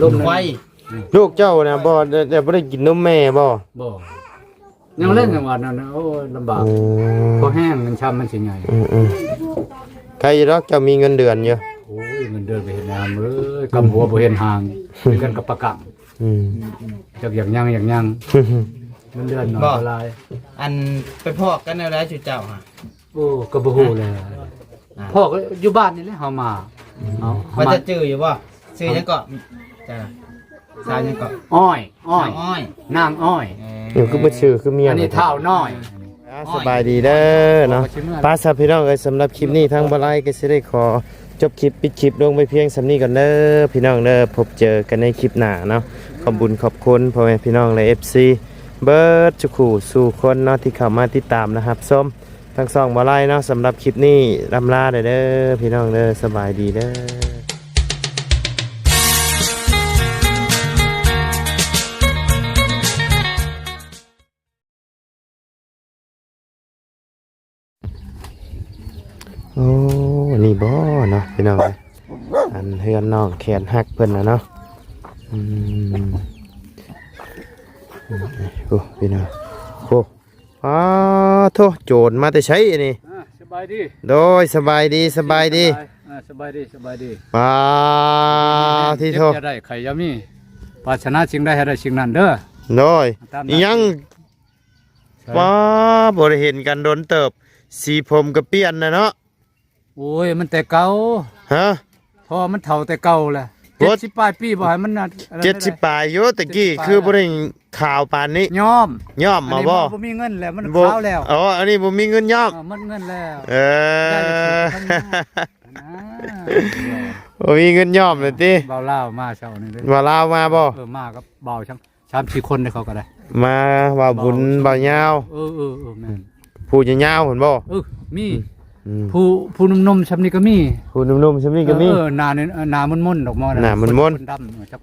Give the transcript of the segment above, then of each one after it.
ລົມໄວ ລູກເຈົ້ານະບໍ່ໄດ້ ບໍ່ໄດ້ກິນນົມແມ່ບໍ່? ບໍ່ ຍັງເລັກຍັງວ່ານັ້ນນະ ໂອ້ຍ ລຳບາກ ເອີ ພໍແຮງມັນຊຳມັນຊິໃຫຍ່ ເອີໆ ໃຄຢູ່ດອກ ເຈົ້າມີເງິນເດືອນຢູ່ ໂອ້ຍ ເງິນເດືອນກໍເຫັນແລ້ວເອີຍ ກຳຫົວບໍ່ເຫັນຫາງ ຄືກັນກັບປາກັງ ອືມ ຈັກຢາກຍັງຢາກຍັງ ເງິນເດືອນໜ້ອຍບໍ່ຫຼາຍ ອັນ ໄປພໍ້ກັນແນວໃດຊຸເຈົ້າຫະ? ໂອ້ ກໍບໍ່ຮູ້ແຫຼະ ອ່າ ພໍ້ກໍຢູ່ບ້ານນີ້ແຫຼະ ເຮົາມາ ເຮົາ ວ່າຈະຈື່ຢູ່ບໍ່? ຊື່ຫຍັງເກາະ? ຈ້າ ສາວຫຍັງເກາະ? ອ້ອຍ ອ້ອຍ ສາວອ້ອຍ ນາງອ້ອຍ ເອີ ເອີ ຄືບໍ່ຊື່ຄືເມຍ ອັນນີ້ທ້າວນ້ອຍ ອ່າ ສະບາຍດີເດີເນາະ ປ້າຊະພີ່ນ້ອງເອີຍ ສຳລັບຄລິບນີ້ທາງບໍ່ໄລກໍຊິໄດ້ຂໍຈົບຄລິບ ປິດຄລິບລົງໄປພຽງສ່ຳນີ້ກ່ອນເດີພີ່ນ້ອງເດີ ພົບເຈີກັນໃນຄລິບໜ້າເນາະ ຂອບບຸນຂອບຄຸນພໍ່ແມ່ພີ່ນ້ອງ ແລະ ເອັຟຊີ ເບິດທຸກຄູ່ສູ່ຄົນເນາະ ທີ່ເຂົ້າມາຕິດຕາມ ແລະ ຮັບຊົມ ທັງຊ່ອງບໍ່ໄລເນາະ ສຳລັບຄລິບນີ້ລ່ຳລາແດ່ເດີພີ່ນ້ອງເດີ ສະບາຍດີເດີ. ໂອ້ ນີ້ບໍ່ເນາະພີ່ນ້ອງເອີຍ ອັນເຮືອນນ້ອງແຂນຫັກເພິ່ນນະເນາະ ອືມ ໂອ້ ພີ່ນ້ອງ ໂອ້ ປາໂທ ໂຈນມາແຕ່ໃສອັນນີ້? ອ່າ ສະບາຍດີ ໂດຍ ສະບາຍດີ ສະບາຍດີ ອ່າ ສະບາຍດີ ສະບາຍດີ ປາ ທີ່ໂທ ເຈັບຢ່າໄດ້ ໄຂ້ຢ່າມີ ປາດຖະໜາສິ່ງໃດໃຫ້ໄດ້ສິ່ງນັ້ນເດີ ໂດຍ ອີຫຍັງ ປາ ບໍ່ໄດ້ເຫັນກັນດົນເຕີບ ສີຜົມກໍປ່ຽນນະເນາະ ໂອ້ຍ ມັນແຕ່ເກົ່າ ຮະ ພໍມັນເຖົ້າແຕ່ເກົ່າແຫຼະ ເຈັດສິບປາຍປີບໍ່ໃຫ້ມັນ ເຈັດສິບປາຍຢູ່ ແຕ່ກີ້ຄືບໍ່ໄດ້ຂາວປານນີ້ ຍ້ອມ ຍ້ອມມາບໍ່? ບໍ່ມີເງິນແລ້ວ ມັນຂາວແລ້ວ ອໍ ອັນນີ້ບໍ່ມີເງິນຍ້ອມ ເອີ ໝົດເງິນແລ້ວ ເອີ ບໍ່ມີເງິນຍ້ອມແລ້ວຕິ ບ່າວລາວມາເຊົ້ານີ້ເດ້ ບ່າວລາວມາບໍ່? ເອີ ມາກັບບ່າວ ສາມສີ່ຄົນເດ້ ເຂົາກໍໄດ້ ມາ ບ່າວບຸນ ບ່າວຍາວ ເອີໆໆ ແມ່ນ ຜູ້ຍາວໆຫັ້ນບໍ່? ເອີ ມີ ອືມ ຜູ້ ຜູ້ໜຸ່ມໆຊ່ຳນີ້ກໍມີ ຜູ້ໜຸ່ມໆຊ່ຳນີ້ກໍມີ ເອີໆ ໜ້າ ໜ້າມົນໆ ດອກໝໍ ໜ້າມົນໆ ຄົນດຳ ເອີ ຈັກ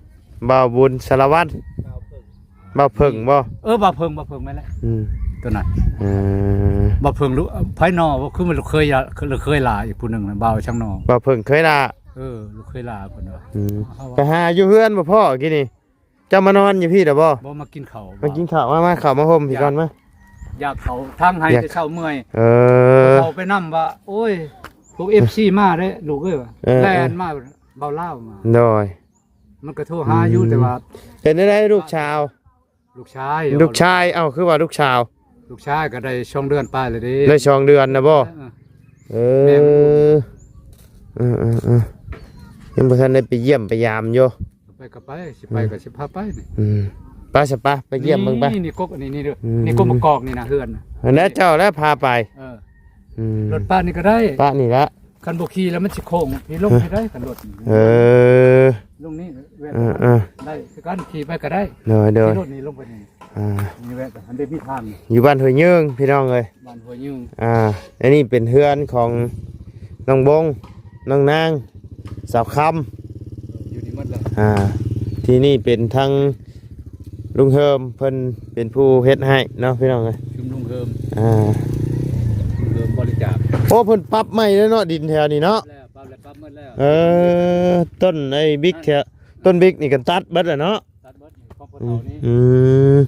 ບ່າວບຸນ ສາລະວັນ ບ່າວເຜິ້ງບໍ່? ເອີ ບ່າວເຜິ້ງ ບ່າວເຜິ້ງແມ່ນແຫຼະ ອືມ ຕົວນັ້ນ ເອີ ບ່າວເຜິ້ງ ລູກ ໃຜນໍ ຄືມັນລູກເຂີຍ ລູກເຂີຍຫຼ້າອີກຜູ້ໜຶ່ງນະ ບ່າວຊ່າງນໍ ບ່າວເຜິ້ງເຂີຍຫຼ້າ ເອີ ລູກເຂີຍຫຼ້າເພິ່ນວ່າ ອືມ ໄປຫາຢູ່ເຮືອນບໍ່ພໍ້ກີ້ນີ້? ເຈົ້າມານອນຢູ່ພີ້ດອກບໍ່? ບໍ່ ມາກິນເຂົ້າ ມາກິນເຂົ້າ ມາ ມາເຂົ້າມາຮົ່ມພີ້ກ່ອນມາ ຢາກເຂົ້າທາງໃຫ້ ແຕ່ເຊົ້າເມື່ອຍ ເອີ ເຂົ້າໄປນຳວ່າ ໂອ້ຍ ພວກເອັຟຊີມາເດ້ລູກເອີຍວ່າ ເອີ ແລ່ນມາ ເບົາລາວມາ ໂດຍ ມັນກໍໂທຫາຢູ່ ອືມ ແຕ່ວ່າ ເປັນໄດ໋ລູກສາວ? ລູກຊາຍ ລູກຊາຍ ເອົ້າ ຄືວ່າລູກສາວ? ລູກຊາຍກໍໄດ້ສອງເດືອນປາຍແລ້ວເດ້ ໄດ້ສອງເດືອນນະບໍ່? ເອີ ເອີ ແມ່ນ ເອີ ເອີ ຍັງບໍ່ທັນໄດ້ໄປຢ້ຽມໄປຢາມຢູ່ ໄປກໍໄປ ຊິໄປກໍຊິພາໄປນີ້ ອືມ ໄປຊະ ໄປ ໄປຢ້ຽມເບິ່ງໄປ ນີ້ ນີ້ກົກ ອັນນີ້ ນີ້ເດີ ອືມ ນີ້ກົກມະກອກນີ້ນະ ເຮືອນນະ ຫັ້ນແຫຼະ ເຈົ້າແຫຼະພາໄປ ເອີ ອືມ ລົດປະນີ້ກໍໄດ້ ປະນີ້ລະ ຄັນບໍ່ຂີ່ແລ້ວມັນຊິໂຄ້ງ ຂີ່ລົງ ຮະ ຊິໄດ້ ຄັນລົດນີ້ ເອີ ລົງນີ້ ແວ່ນ ເອີໆ ໄດ້ຄືກັນ ຂີ່ໄປກໍໄດ້ ໂດຍໆ ຂີ່ລົດນີ້ລົງໄປນີ້ ອ່າ ນີ້ແວ່ນ ອັນເດມີທາງ ຢູ່ບ້ານຫ້ວຍຍືງ ພີ່ນ້ອງເອີຍ ບ້ານຫ້ວຍຍືງ ອ່າ ອັນນີ້ເປັນເຮືອນຂອງນ້ອງບົງ ນ້ອງນາງ ສາວຄຳ ຢູ່ນີ້ໝົດແລ້ວ ອ່າ ທີ່ນີ້ເປັນທາງລຸງເຮີມ ເພິ່ນເປັນຜູ້ເຮັດໃຫ້ເນາະ ພີ່ນ້ອງເອີຍ ຊຸມລຸງເຮີມ ອ່າ ລຸງເຮີມບໍລິຈາກ ໂອ້ ເພິ່ນປັບໃໝ່ແລ້ວເນາະ ດິນແຖວນີ້ເນາະ ແລ້ວປັບແລ້ວ ປັບໝົດແລ້ວ ເອີ ຕົ້ນໄອ້ບິກແຖວ ຕົ້ນບິກນີ້ກໍຕັດເບິດແລ້ວເນາະ ຕັດເບິດ ຂອງພໍ່ເຖົ້ານີ້ ອືມ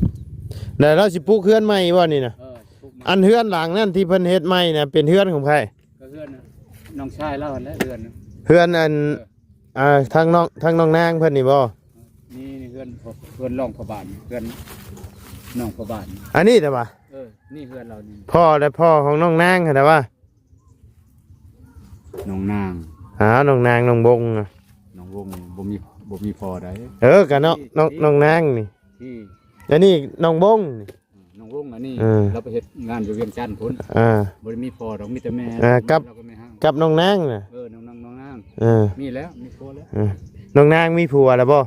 ແລ້ວລາວຊິປຸກເຮືອນໃໝ່ບໍ່ນີ້ນະ? ເອີ ປຸກໃໝ່ ອັນເຮືອນຫຼັງນັ້ນທີ່ເພິ່ນເຮັດໃໝ່ນະ ເປັນເຮືອນຂອງໃຜ? ກໍເຮືອນນ້ອງຊາຍລາວຫັ້ນແຫຼະ ເຮືອນ ເຮືອນອັນ ເອີ ອ່າ ທາງນ້ອງ ທາງນ້ອງນາງເພິ່ນນີ້ບໍ່? ນີ້ ນີ້ເຮືອນ ເຮືອນຮອງພໍ່ບ້ານ ເຮືອນນ້ອງພໍ່ບ້ານ ອັນນີ້ແຫຼະຫວາ? ເອີ ນີ້ເຮືອນລາວນີ້ ພໍ່ແລະພໍ່ຂອງນ້ອງນາງຫັ້ນນະຫວາ? ນ້ອງນາງ ຫາ ນ້ອງນາງ ນ້ອງບົງ ນ້ອງບົງບໍ່ມີ ບໍ່ມີພໍ່ໃດ ເອີ ກະນ້ອງ ນ້ອງ ນ້ອງນາງນີ້ ທີ່ ອັນນີ້ນ້ອງບົງນີ້ ນ້ອງບົງ ອັນນີ້ ເອີ ລາວໄປເຮັດງານຢູ່ວຽງຈັນພຸ້ນ ອ່າ ບໍ່ໄດ້ມີພໍ່ດອກ ມີແຕ່ແມ່ ອ່າ ກັບ ແລ້ວກໍແມ່ຮ້າງ ກັບນ້ອງນາງນະ ເອີ ນ້ອງ ນ້ອງ ນ້ອງນາງ ເອີ ມີແລ້ວ ມີຜົວແລ້ວ ເອີ ນ້ອງນາງມີຜົວແລ້ວບໍ່?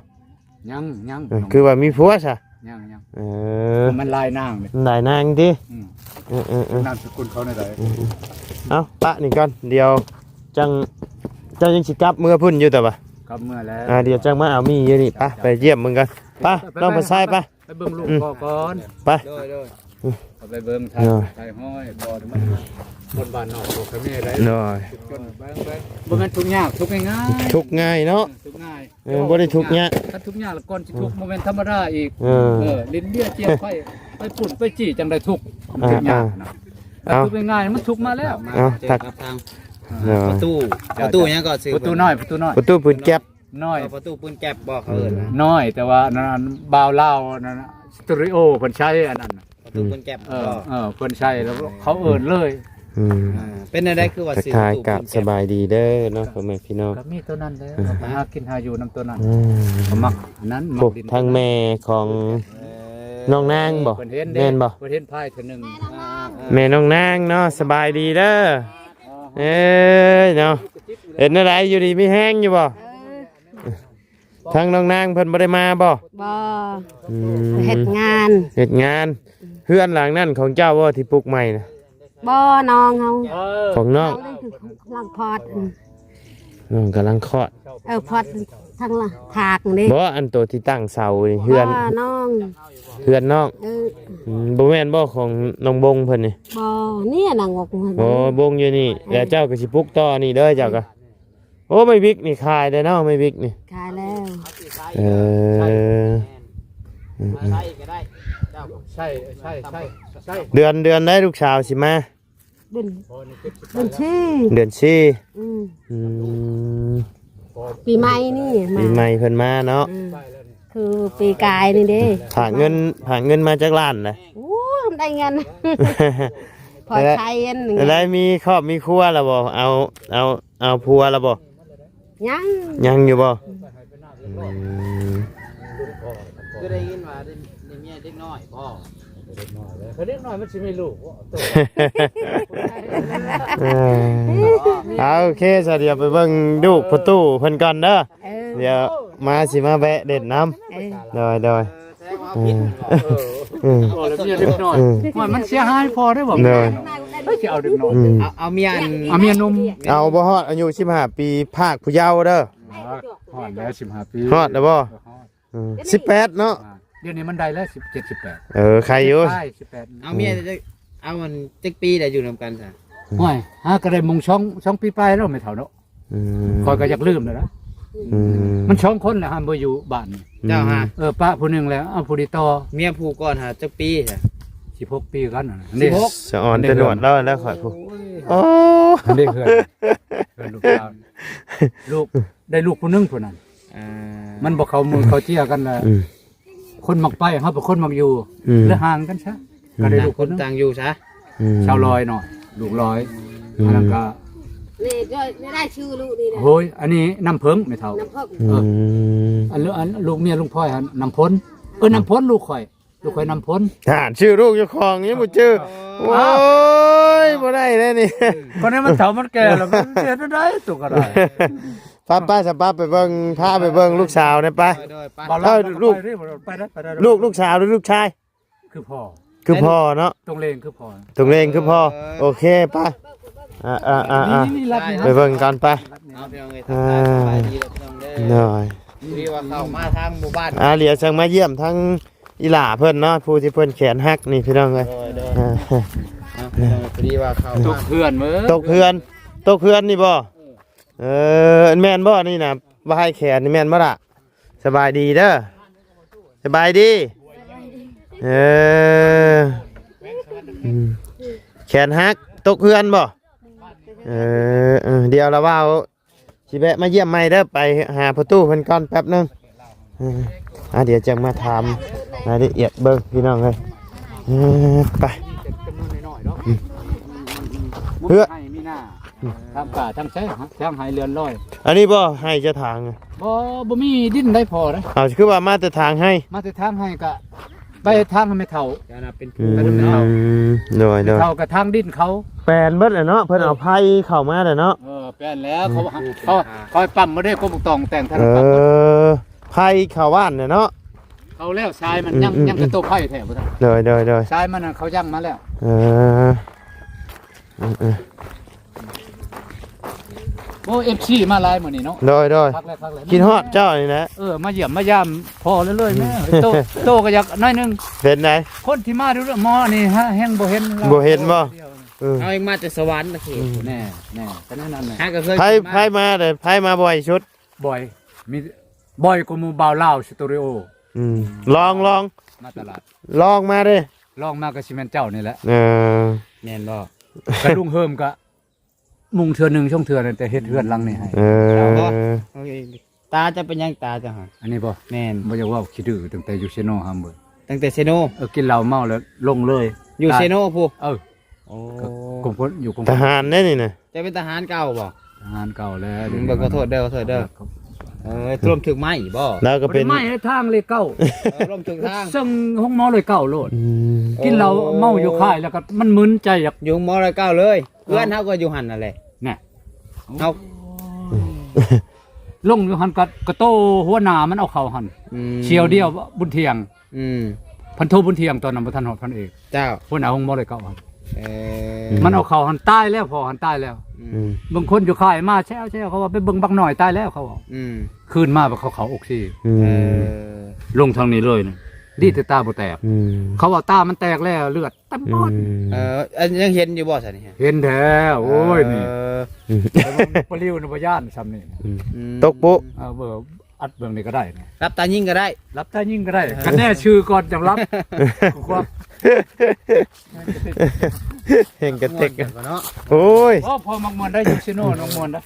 ຍັງ ຍັງ ເອີ ຄືວ່າມີຜົວຊະ? ຍັງ ຍັງ ເອີ ມັນຫຼາຍນາງເດ້ ມັນຫຼາຍນາງຕິ ອືມ ເອີໆໆ ນາມສະກຸນເຂົາແນວໃດ ອືມໆ ເອົາ ປະນີ້ກ່ອນ ດຽວຈັ່ງ ເຈົ້າຍັງຊິກັບເມືອພຸ້ນຢູ່ແຕ່ວ່າ ກັບເມືອແລ້ວ ອ່າ ດຽວຈັ່ງມາເອົາມີຢູ່ນີ້ ໄປ ໄປຢ້ຽມເບິ່ງກັນ ໄປ ໄປ ນ້ອງປະຊາຍ ໄປ ໄປເບິ່ງລູກພໍ່ກ່ອນ ໄປ ໂດຍ ໂດຍ ອືມ ເອົາໄປເບິ່ງ ຖ່າຍ ເອີ ຖ່າຍຫ້ອຍ ບໍ່ ມັນ ຄົນບ້ານນອກ ໂຕຂະແມ່ໄດ້ ໂດຍ ທຸກຈົນເບິ່ງໆ ບໍ່ແມ່ນທຸກຍາກ ທຸກງ່າຍໆ ທຸກງ່າຍເນາະ ເອີ ທຸກງ່າຍ ເອີ ບໍ່ໄດ້ທຸກຍາກ ຄັນທຸກຍາກລະກ່ອນຊິທຸກ ເອີ ບໍ່ແມ່ນທຳມະດາອີກ ເອີ ເອີ ຫຼິ້ນເບຍຈຽບໄຟ ໄປປຸ້ນໄປຈີ່ ຈັ່ງໄດ້ທຸກ ເອີ ທຸກຍາກນະ ເອີ ທຸກງ່າຍໆ ມັນທຸກມາແລ້ວ ເອົາ ເຈີກັບທາງ ເອີ ປະຕູ ປະຕູຫຍັງກໍຊື່ ປະຕູນ້ອຍ ປະຕູນ້ອຍ ປະຕູປືນແກັບ ນ້ອຍ ເອີ ປະຕູປືນແກັບບໍ່ ເຂົາເອີ້ນນະ ນ້ອຍ ແຕ່ວ່າອັນນັ້ນ ອັນບ່າວລາວອັນນັ້ນນະ ສະຕູດິໂອເພິ່ນໃຊ້ອັນນັ້ນນະ ປະຕູປືນແກັບ ເອີ ເອີ ເພິ່ນໃຊ້ແລ້ວເຂົາເອີ້ນເລີຍ ອືມ ອ່າ ເປັນແນວໃດຄືວ່າຊື່ ທັກທາຍ ປະຕູ ກັບ ປືນແກັບ ສະບາຍດີເດີເນາະ ພໍ່ແມ່ພີ່ນ້ອງ ກໍມີໂຕນັ້ນແຫຼະ ເອີ ເຮົາກໍຫາກິນຫາຢູ່ນຳໂຕນັ້ນ ອືມ ເຂົາມັກອັນນັ້ນ ໂອ້ ມັກດິນ ທັງແມ່ຂອງ ເອີ ນ້ອງນາງບໍ່ ເພິ່ນເຫັນເດ້ ແມ່ນບໍ່ ເພິ່ນເຫັນພາຍເທື່ອໜຶ່ງ ອ່າໆໆ ແມ່ນ້ອງນາງເນາະ ສະບາຍດີເດີ ເອີຍເນາະ ເປັນແນວໃດ ຢູ່ດີມີແຮງຢູ່ບໍ່? ເອີ ທາງນ້ອງນາງເພິ່ນບໍ່ໄດ້ມາບໍ່? ບໍ່ ອືມ ເຮັດງານ ເຮັດງານ ເຮືອນຫຼັງນັ້ນຂອງເຈົ້າບໍ່ທີ່ປຸກໃໝ່ນະ? ບໍ່ ນ້ອງເຮົາ ຂອງນ້ອງ ເຮົານີ້ຄືຫຼັງຄອດ ນ້ອງກຳລັງຄອດ ເອີ ຄອດທາງທາກນີ້ ບໍ່ ອັນໂຕທີ່ຕັ້ງເສົານີ້ ເຮືອນ ບໍ່ ນ້ອງ ເຮືອນນ້ອງ ເອີ ອືມ ບໍ່ແມ່ນບໍ່ຂອງນ້ອງບົງເພິ່ນນີ້? ບໍ່ ນີ້ນາງອອກ ບໍ່ ບົງຢູ່ນີ້ ເອີ ແລ້ວເຈົ້າກໍຊິປຸກຕໍ່ນີ້ເດີ ເຈົ້າກໍ ໂອ້ ໄມ້ວິກນີ້ຂາຍແລ້ວເນາະ ໄມ້ວິກນີ້ ຂາຍແລ້ວ ເອີ ໃຊ້ກໍໄດ້ ໃຊ້ ໃຊ້ ໃຊ້ ເດືອນ ເດືອນໃດລູກສາວຊິມາ? ເດືອນ ເດືອນສີ່ ເດືອນສີ່ ອືມ ອືມ ປີໃໝ່ນີ້ມາ ປີໃໝ່ເພິ່ນມາເນາະ ອືມ ຄືປີກາຍນີ້ເດ້ ຝາກເງິນ ຝາກເງິນມາຈັກລ້ານນະ? ໂອ້ ໄດ້ເງິນ ພໍໃຊ້ອັນນີ້ ໄດ້ມີຄອບມີຄົວແລ້ວບໍ່? ເອົາ ເອົາ ເອົາຜົວແລ້ວບໍ່? ຍັງ ຍັງຢູ່ບໍ່? ອືມ ອືມ ຄືໄດ້ຍິນວ່າໄດ້ ໄດ້ເມຍເດັກນ້ອຍບໍ່? ເດັກນ້ອຍເລີຍ ເດັກນ້ອຍມັນຊິມີລູກບໍ່? ເອີ ເອົາ ໂອເຄ ສະ ດຽວໄປເບິ່ງລູກພໍ່ຕູ້ເພິ່ນກ່ອນເດີ ເອີ ດຽວມາຊິມາແວະເຫຼັ້ນນຳ ເອີ ໂດຍ ໂດຍ ແສດງວ່າເຮົາຜິດແມ່ນບໍ່? ເອີ ເອີ ໂອ້ ແລ້ວເມຍເດັກນ້ອຍ ເອີ ໂອ້ຍ ມັນເສຍຫາຍພໍເດ້ບໍ່? ໂດຍ ເອີ ຊິເອົາເດັກນ້ອຍ ອືມ ເອົາ ເອົາເມຍ ເອົາເມຍໜຸ່ມ ເອົາບໍ່ຮອດອາຍຸສິບຫ້າປີ ພາກຜູ້ເຍົາເດີ ຮອດແລ້ວສິບຫ້າປີ ຮອດແລ້ວບໍ່? ຮອດ ເອີ ສິບແປດເນາະ ອ່າ ດຽວນີ້ມັນໄດ້ແລ້ວສິບເຈັດ ສິບແປດ ເອີ ໄຄຢູ່ ສິບແປດ ເອົາເມຍ ເອົາມັນຈັກປີແລ້ວຢູ່ນຳກັນຊະ? ໂອ້ຍ ຫາກໍໄດ້ມົງສອງ ສອງປີປາຍແລ້ວ ແມ່ເຖົ້າເນາະ ອືມ ຂ້ອຍກໍຢາກລືມແລ້ວນະ ອືມ ມັນສອງຄົນແຫຼະ ຫາບໍ່ຢູ່ບ້ານນີ້ ເຈົ້າຫາ ເອີ ປະຜູ້ໜຶ່ງແລ້ວ ເອົາຜູ້ນີ້ຕໍ່ ເມຍຜູ້ກ່ອນຫາຈັກປີຊະ? ສິບຫົກປີກັນ ສິບຫົກ ສະອອນແຕ່ໜວດລາວແລ້ວຂ້ອຍຜູ້ ໂອ້ຍ ໂອ້ ອັນນີ້ເຮືອນ ເຮືອນລູກສາວ ລູກ ໄດ້ລູກຜູ້ໜຶ່ງຜູ້ນັ້ນ ອ່າ ມັນບໍ່ເຂົ້າມືເຂົ້າເຈ້ຍກັນລະ ອືມ ຄົນມັກໄປ ເຮົາເປັນຄົນມັກຢູ່ ອືມ ແລະຫ່າງກັນຊະ ອືມ ກໍໄດ້ລູກຄົນຕ່າງຢູ່ຊະ ອືມ ຊາວລອຍເນາະ ລູກລອຍ ອືມ ອັນນັ້ນກໍ ນີ້ກໍໄດ້ຊື່ລູກນີ້ນະ ໂອ້ຍ ອັນນີ້ນ້ຳເຜິ້ງແມ່ເຖົ້າ ນ້ຳເຜິ້ງ ອືມ ເອີ ອັນ ອັນລູກເມຍລຸງພອຍຫັ້ນ ນ້ຳພົນ ເອີ ນ້ຳພົນລູກຂ້ອຍ ລູກຂ້ອຍນ້ຳພົນ ຫານຊື່ລູກເຈົ້າຂອງຍັງບໍ່ຈື່ ເອີ ໂອ້ຍ ບໍ່ໄດ້ເດ້ນີ້ ຄົນນີ້ມັນເຖົ້າມັນແກ່ແລ້ວ ມັນເຮັດໄດ້ຕົວກໍໄດ້ ໄປໆ ສະ ໄປ ໄປເບິ່ງ ພາໄປເບິ່ງລູກສາວແດ່ໄປ ໂດຍ ໂດຍ ໄປ ເອົາ ລູກ ໄປເດ້ ໄປໄດ້ ໄປໄດ້ ລູກ ລູກສາວຫຼືລູກຊາຍ? ຄືພໍ່ ຄືພໍ່ເນາະ ຕົງເລງຄືພໍ່ ຕົງເລງຄືພໍ່ ເອີ ໂອເຄ ໄປ ອ່າໆໆ ນີ້ໆ ໄປເບິ່ງກັນໄປ ເອົາ ພີ່ນ້ອງເອີຍ ອ່າ ທັກທາຍສະບາຍດີເດີພີ່ນ້ອງເດີ ໂດຍ ພໍດີວ່າເຂົ້າມາທາງໝູ່ບ້ານ ອ່າ ດຽວຈັ່ງມາຢ້ຽມທາງອີ່ຫຼ້າເພິ່ນເນາະ ຜູ້ທີ່ເພິ່ນແຂນຫັກນີ້ພີ່ນ້ອງເອີຍ ໂດຍ ໂດຍ ອ່າ ເອົາ ພໍດີວ່າເຂົ້າ ຕົກເຮືອນເວີ້ ຕົກເຮືອນ ຕົກເຮືອນນີ້ບໍ່? ເອີ ອັນແມ່ນບໍ່ນີ້ນະ ບໍ່ໃຫ້ແຂນນີ້ແມ່ນບໍ່ລະ? ສະບາຍດີເດີ ສະບາຍດີ ເອີ ອືມ ແຂນຫັກ ຕົກເຮືອນບໍ່? ເອີ ເອີ ດຽວລະວ່າຊິແວະມາຢ້ຽມໃໝ່ເດີ ໄປຫາພໍ່ຕູ້ເພິ່ນກ່ອນແປັບໜຶ່ງ ເອີ ອ່າ ດຽວຈັ່ງມາຖາມລາຍລະອຽດເບິ່ງພີ່ນ້ອງເອີຍ ເອີ ໄປ ເພື່ອ ທາງປ່າທາງໄຊ ທາງໄຫເລື່ອນລອຍ ອັນນີ້ບໍ່ ໄຮ່ຈະຖາງ? ບໍ່ ບໍ່ມີດິນໄດ້ພໍເດ້ ເອົາ ຄືວ່າມາແຕ່ທາງໄຮ່ ມາແຕ່ທາງໄຮ່ກະໄປທາງແມ່ເຖົ້າ ອືມ ໂດຍໆ ແມ່ເຖົ້າກະທາງດິນເຂົາ ແປນເບິດແຫຼະເນາະ ເພິ່ນເອົາໄຜ່ເຂົ້າມາແຫຼະເນາະ ເອີ ແປນແລ້ວ ເຂົາ ເຂົາ ເຂົາປ້ຳມາເດ້ ກົບຕອງແຕ່ງທາງ ເອີ ໄຜ່ເຂົ້າບ້ານແຫຼະເນາະ ເຂົາແລ້ວຊາຍມັນຍັງ ອືມໆໆ ຍັງແຕ່ໂຕໄຜ່ແທ້ບໍ່ທັນ ໂດຍໆໆ ຊາຍມັນນະ ເຂົາຍັງມາແລ້ວ ເອີ ເອີ ໂອ້ ເອັຟຊີມາຫຼາຍມື້ນີ້ເນາະ ໂດຍໆ ຄັກແລ້ວ ຄັກແລ້ວ ຄິດຮອດເຈົ້ານີ້ແຫຼະ ເອີ ມາຢ້ຽມມາຢາມພໍ່ເລື້ອຍໆ ແມ່ ໂຕ ໂຕກໍຢາກໜ້ອຍໜຶ່ງ ເປັນໃດ ຄົນທີ່ມາດູເລື່ອງໝໍນີ້ ຫາແຮງບໍ່ເຫັນ ບໍ່ເຫັນບໍ່? ເອີ ເຮົາເອງມາແຕ່ສະຫວັນນະເຂດ ອືມ ແນ່ ແນ່ ກໍນັ້ນ ນັ້ນແຫຼະ ຫາກໍເຄີຍ ໃຜ ຂຶ້ນມາ ໃຜມາເດ້ ໃຜມາບ່ອຍສຸດ? ບ່ອຍ ມີ ບ່ອຍກວ່າໝູ່ບ່າວລາວສະຕູດິໂອ ອືມ ລອງ ລອງ ມາຕະຫຼາດ ລອງມາເດ້ ລອງມາກໍຊິແມ່ນເຈົ້ານີ້ແຫຼະ ເອີ ແມ່ນບໍ່? ກະລຸງເຮີມກະມຸງເທື່ອໜຶ່ງສອງເທື່ອ ແຕ່ເຮັດເຮືອນຫຼັງນີ້ໃຫ້ ເອີ ຕາເຈົ້າເປັນຫຍັງຕາເຈົ້າຫັ້ນ? ອັນນີ້ບໍ່? ແມ່ນ ບໍ່ຢາກເວົ້າ ຂີ້ດື້ ຕັ້ງແຕ່ຢູ່ເຊໂນຫັ້ນເບິດ ຕັ້ງແຕ່ເຊໂນ ເອີ ກິນເຫຼົ້າເມົາແລ້ວລົງເລີຍ ຢູ່ເຊໂນພຸ້ນ ເອີ ໂອ້ ກົມພົນ ຢູ່ກົມ ທະຫານເດ້ນີ້ນະ ເຈົ້າເປັນທະຫານເກົ່າບໍ່? ທະຫານເກົ່າແລ້ວ ອືມ ເບິ່ງ ຂໍໂທດເດີ ຂໍໂທດເດີ ເອີ ລົມຖືກໄມ້ບໍ່? ລາວກໍເປັນ ບໍ່ໄດ້ໄມ້ ທາງເລກເກົ້າ ເອີ ລົມຖືກທາງ ເຊິ່ງໂຮງໝໍຮ້ອຍເກົ້າໂລດ ອືມ ກິນເຫຼົ້າເມົາຢູ່ຄ້າຍ ແລ້ວກໍມັນມຶນໃຈ ຢາກຢູ່ໂຮງໝໍຮ້ອຍເກົ້າເລີຍ ເອີ ເຮືອນເຮົາກໍຢູ່ຫັ້ນນັ້ນແຫຼະ ແນ່ ເຮົາ ລົງຢູ່ຫັ້ນກໍ ກໍໂຕຫົວໜ້າມັນເອົາເຂົ້າຫັ້ນ ອືມ ສ່ຽວດຽວ ບຸນທ່ຽງ ອືມ ພັນໂທບຸນທ່ຽງ ຕອນນັ້ນບໍ່ທັນຮອດພັນເອກ ເຈົ້າ ຫົວໜ້າໂຮງໝໍເລີຍເກົ່າຫັ້ນ ເອີ ມັນເອົາເຂົ້າຫັ້ນຕາຍແລ້ວ ພໍ່ຫັ້ນຕາຍແລ້ວ ອືມ ອືມ ບາງຄົນຢູ່ຄ້າຍມາແຊວໆ ເຂົາວ່າໄປເບິ່ງບັກນ້ອຍຕາຍແລ້ວ ເຂົາເວົ້າ ອືມ ຄືນມາບັດເຂົາເຂົ້າອອກຊີ ອືມ ເອີ ລົງທາງນີ້ເລີຍນະ ອືມ ດີແຕ່ຕາບໍ່ແຕກ ອືມ ເຂົາວ່າຕາມັນແຕກແລ້ວ ເລືອດ ຕຳບອດ ອືມ ເອີ ອັນຍັງເຫັນຢູ່ບໍ່ຊະນີ້? ເຫັນແທ້ ໂອ້ຍ ນີ້ ເອີ ອືມ ປະລິວນະບໍ່ຢ້ານຊ່ຳນີ້ ອືມ ອືມ ຕົກປຸ ເອີ ເບິ່ງ ອັດເບິ່ງນີ້ກໍໄດ້ນະ ຫຼັບຕາຍິງກໍໄດ້ ຫຼັບຕາຍິງກໍໄດ້ ເອີ ຄັນແນ່ຊື່ກ່ອນຈັ່ງຫຼັບ ແຮງກະເຕັກ ເນາະ ໂອ້ຍ ພໍມັກມ່ວນໄດ້ ຢູ່ເຊໂນມັກມ່ວນໄດ້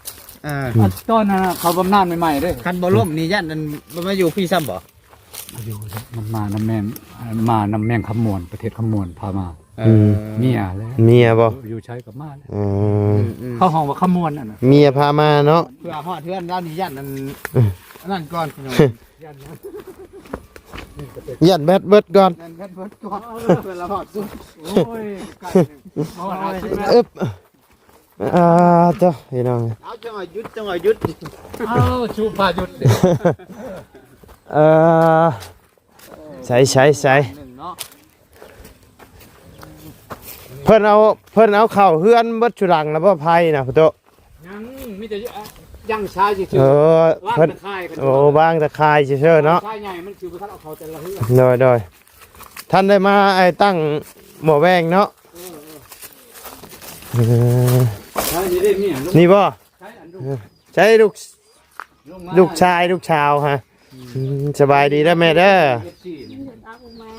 ເອີ ຕອນນັ້ນເຂົາບຳນານໃໝ່ໆເດ້ ຄັນບໍ່ລົ້ມນີ້ຢ້ານອັນ ບໍ່ມາຢູ່ພີ້ຊ້ຳບໍ່? ຢູ່ ມັນມານຳແມ່ ມານຳແມ່ຄຳມ່ວນ ປະເທດຄຳມ່ວນພາມາ ເອີ ອືມ ເມຍແຫຼະ ເມຍບໍ່? ຢູ່ໃສກໍມາແຫຼະ ອືມ ເຂົາຮ້ອງວ່າຄຳມ່ວນນັ້ນນະ ເມຍພາມາເນາະ ເພື່ອຮອດເຮືອນລາວນີ້ຢ້ານອັນ ອືມ ອັນນັ້ນກ່ອນພີ່ນ້ອງ ຢ້ານແບັດເບິດກ່ອນ ຢ້ານແບັດເບິດກ່ອນ ເພື່ອລາວຮອດສຸດ ໂອ້ຍ ໃກ້ ຮອດສຸດແລ້ວ ອຶບ ອ່າ ເຈົ້າ ພີ່ນ້ອງ ເອົາ ຈັ່ງໃຫ້ຢຸດ ຈັ່ງໃຫ້ຢຸດ ເອົາ ຊູພາຢຸດ ເອີ ໃສ ໃສ ໃສ ໜຶ່ງເນາະ ເພິ່ນເອົາ ເພິ່ນເອົາເຂົ້າເຮືອນເບິດຊຸຫຼັງແລ້ວບໍ່ ໄພນະ ພຸ້ນໂຕ ຍັງ ມີແຕ່ຍັງຊາຍຊື່ໆ ເອີ ວາງ ເພິ່ນ ຕະຂ່າຍກັນ ໂອ້ ວາງຕະຂ່າຍຊື່ໆເນາະ ຊາຍໃຫຍ່ມັນຄືບໍ່ທັນເອົາເຂົ້າແຕ່ລະເຮືອນ ໂດຍ ໂດຍ ທ່ານໄດ້ມາ ໄອ້ ຕັ້ງໝໍ້ແວງເນາະ ເອີ ເອີ ເອີ ນີ້ເດ້ເມຍ ນີ້ບໍ່? ໃຊ້ອັນລູກ ເອີ ໃຊ້ລູກ ລູກມາ ລູກຊາຍ ລູກສາວຮະ ອືມ ອືມ ສະບາຍດີເດີແມ່ເດີ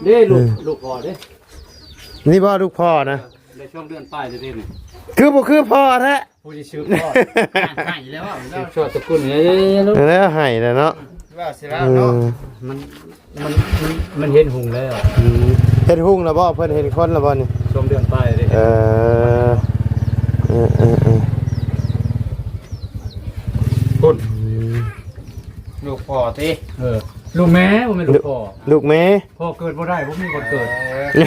ເດ້ລູກ ອືມ ລູກພໍ່ເດ້ ນີ້ບໍ່ລູກພໍ່ນະ ໄດ້ສອງເດືອນປາຍແລ້ວເດ້ນີ້ ຄືບໍ່ຄືພໍ່ແທ້ ຜູ້ທີ່ສືບທອດ ໃຫ້ແລ້ວ ສືບທອດຕະກຸນ ເອີ ແລ້ວໃຫ້ແລ້ວເນາະ ວ່າຊິລາວເນາະ ເອີ ມັນ ມັນ ມັນ ມັນເຫັນຮຸ່ງແລ້ວ ອືມ ເຫັນຮຸ່ງແລ້ວບໍ່? ເພິ່ນເຫັນຄົນແລ້ວບໍ່ນີ້? ສອງເດືອນປາຍເດ້ ເອີ ເອີ ເອີ ເອີ ພຸ້ນ ອືມ ລູກພໍ່ຕິ ເອີ ລູກແມ່ ບໍ່ແມ່ນລູກພໍ່ ລູກແມ່ ພໍ່ເກີດບໍ່ໄດ້ ບໍ່ມີວັນເກີດ ເອີ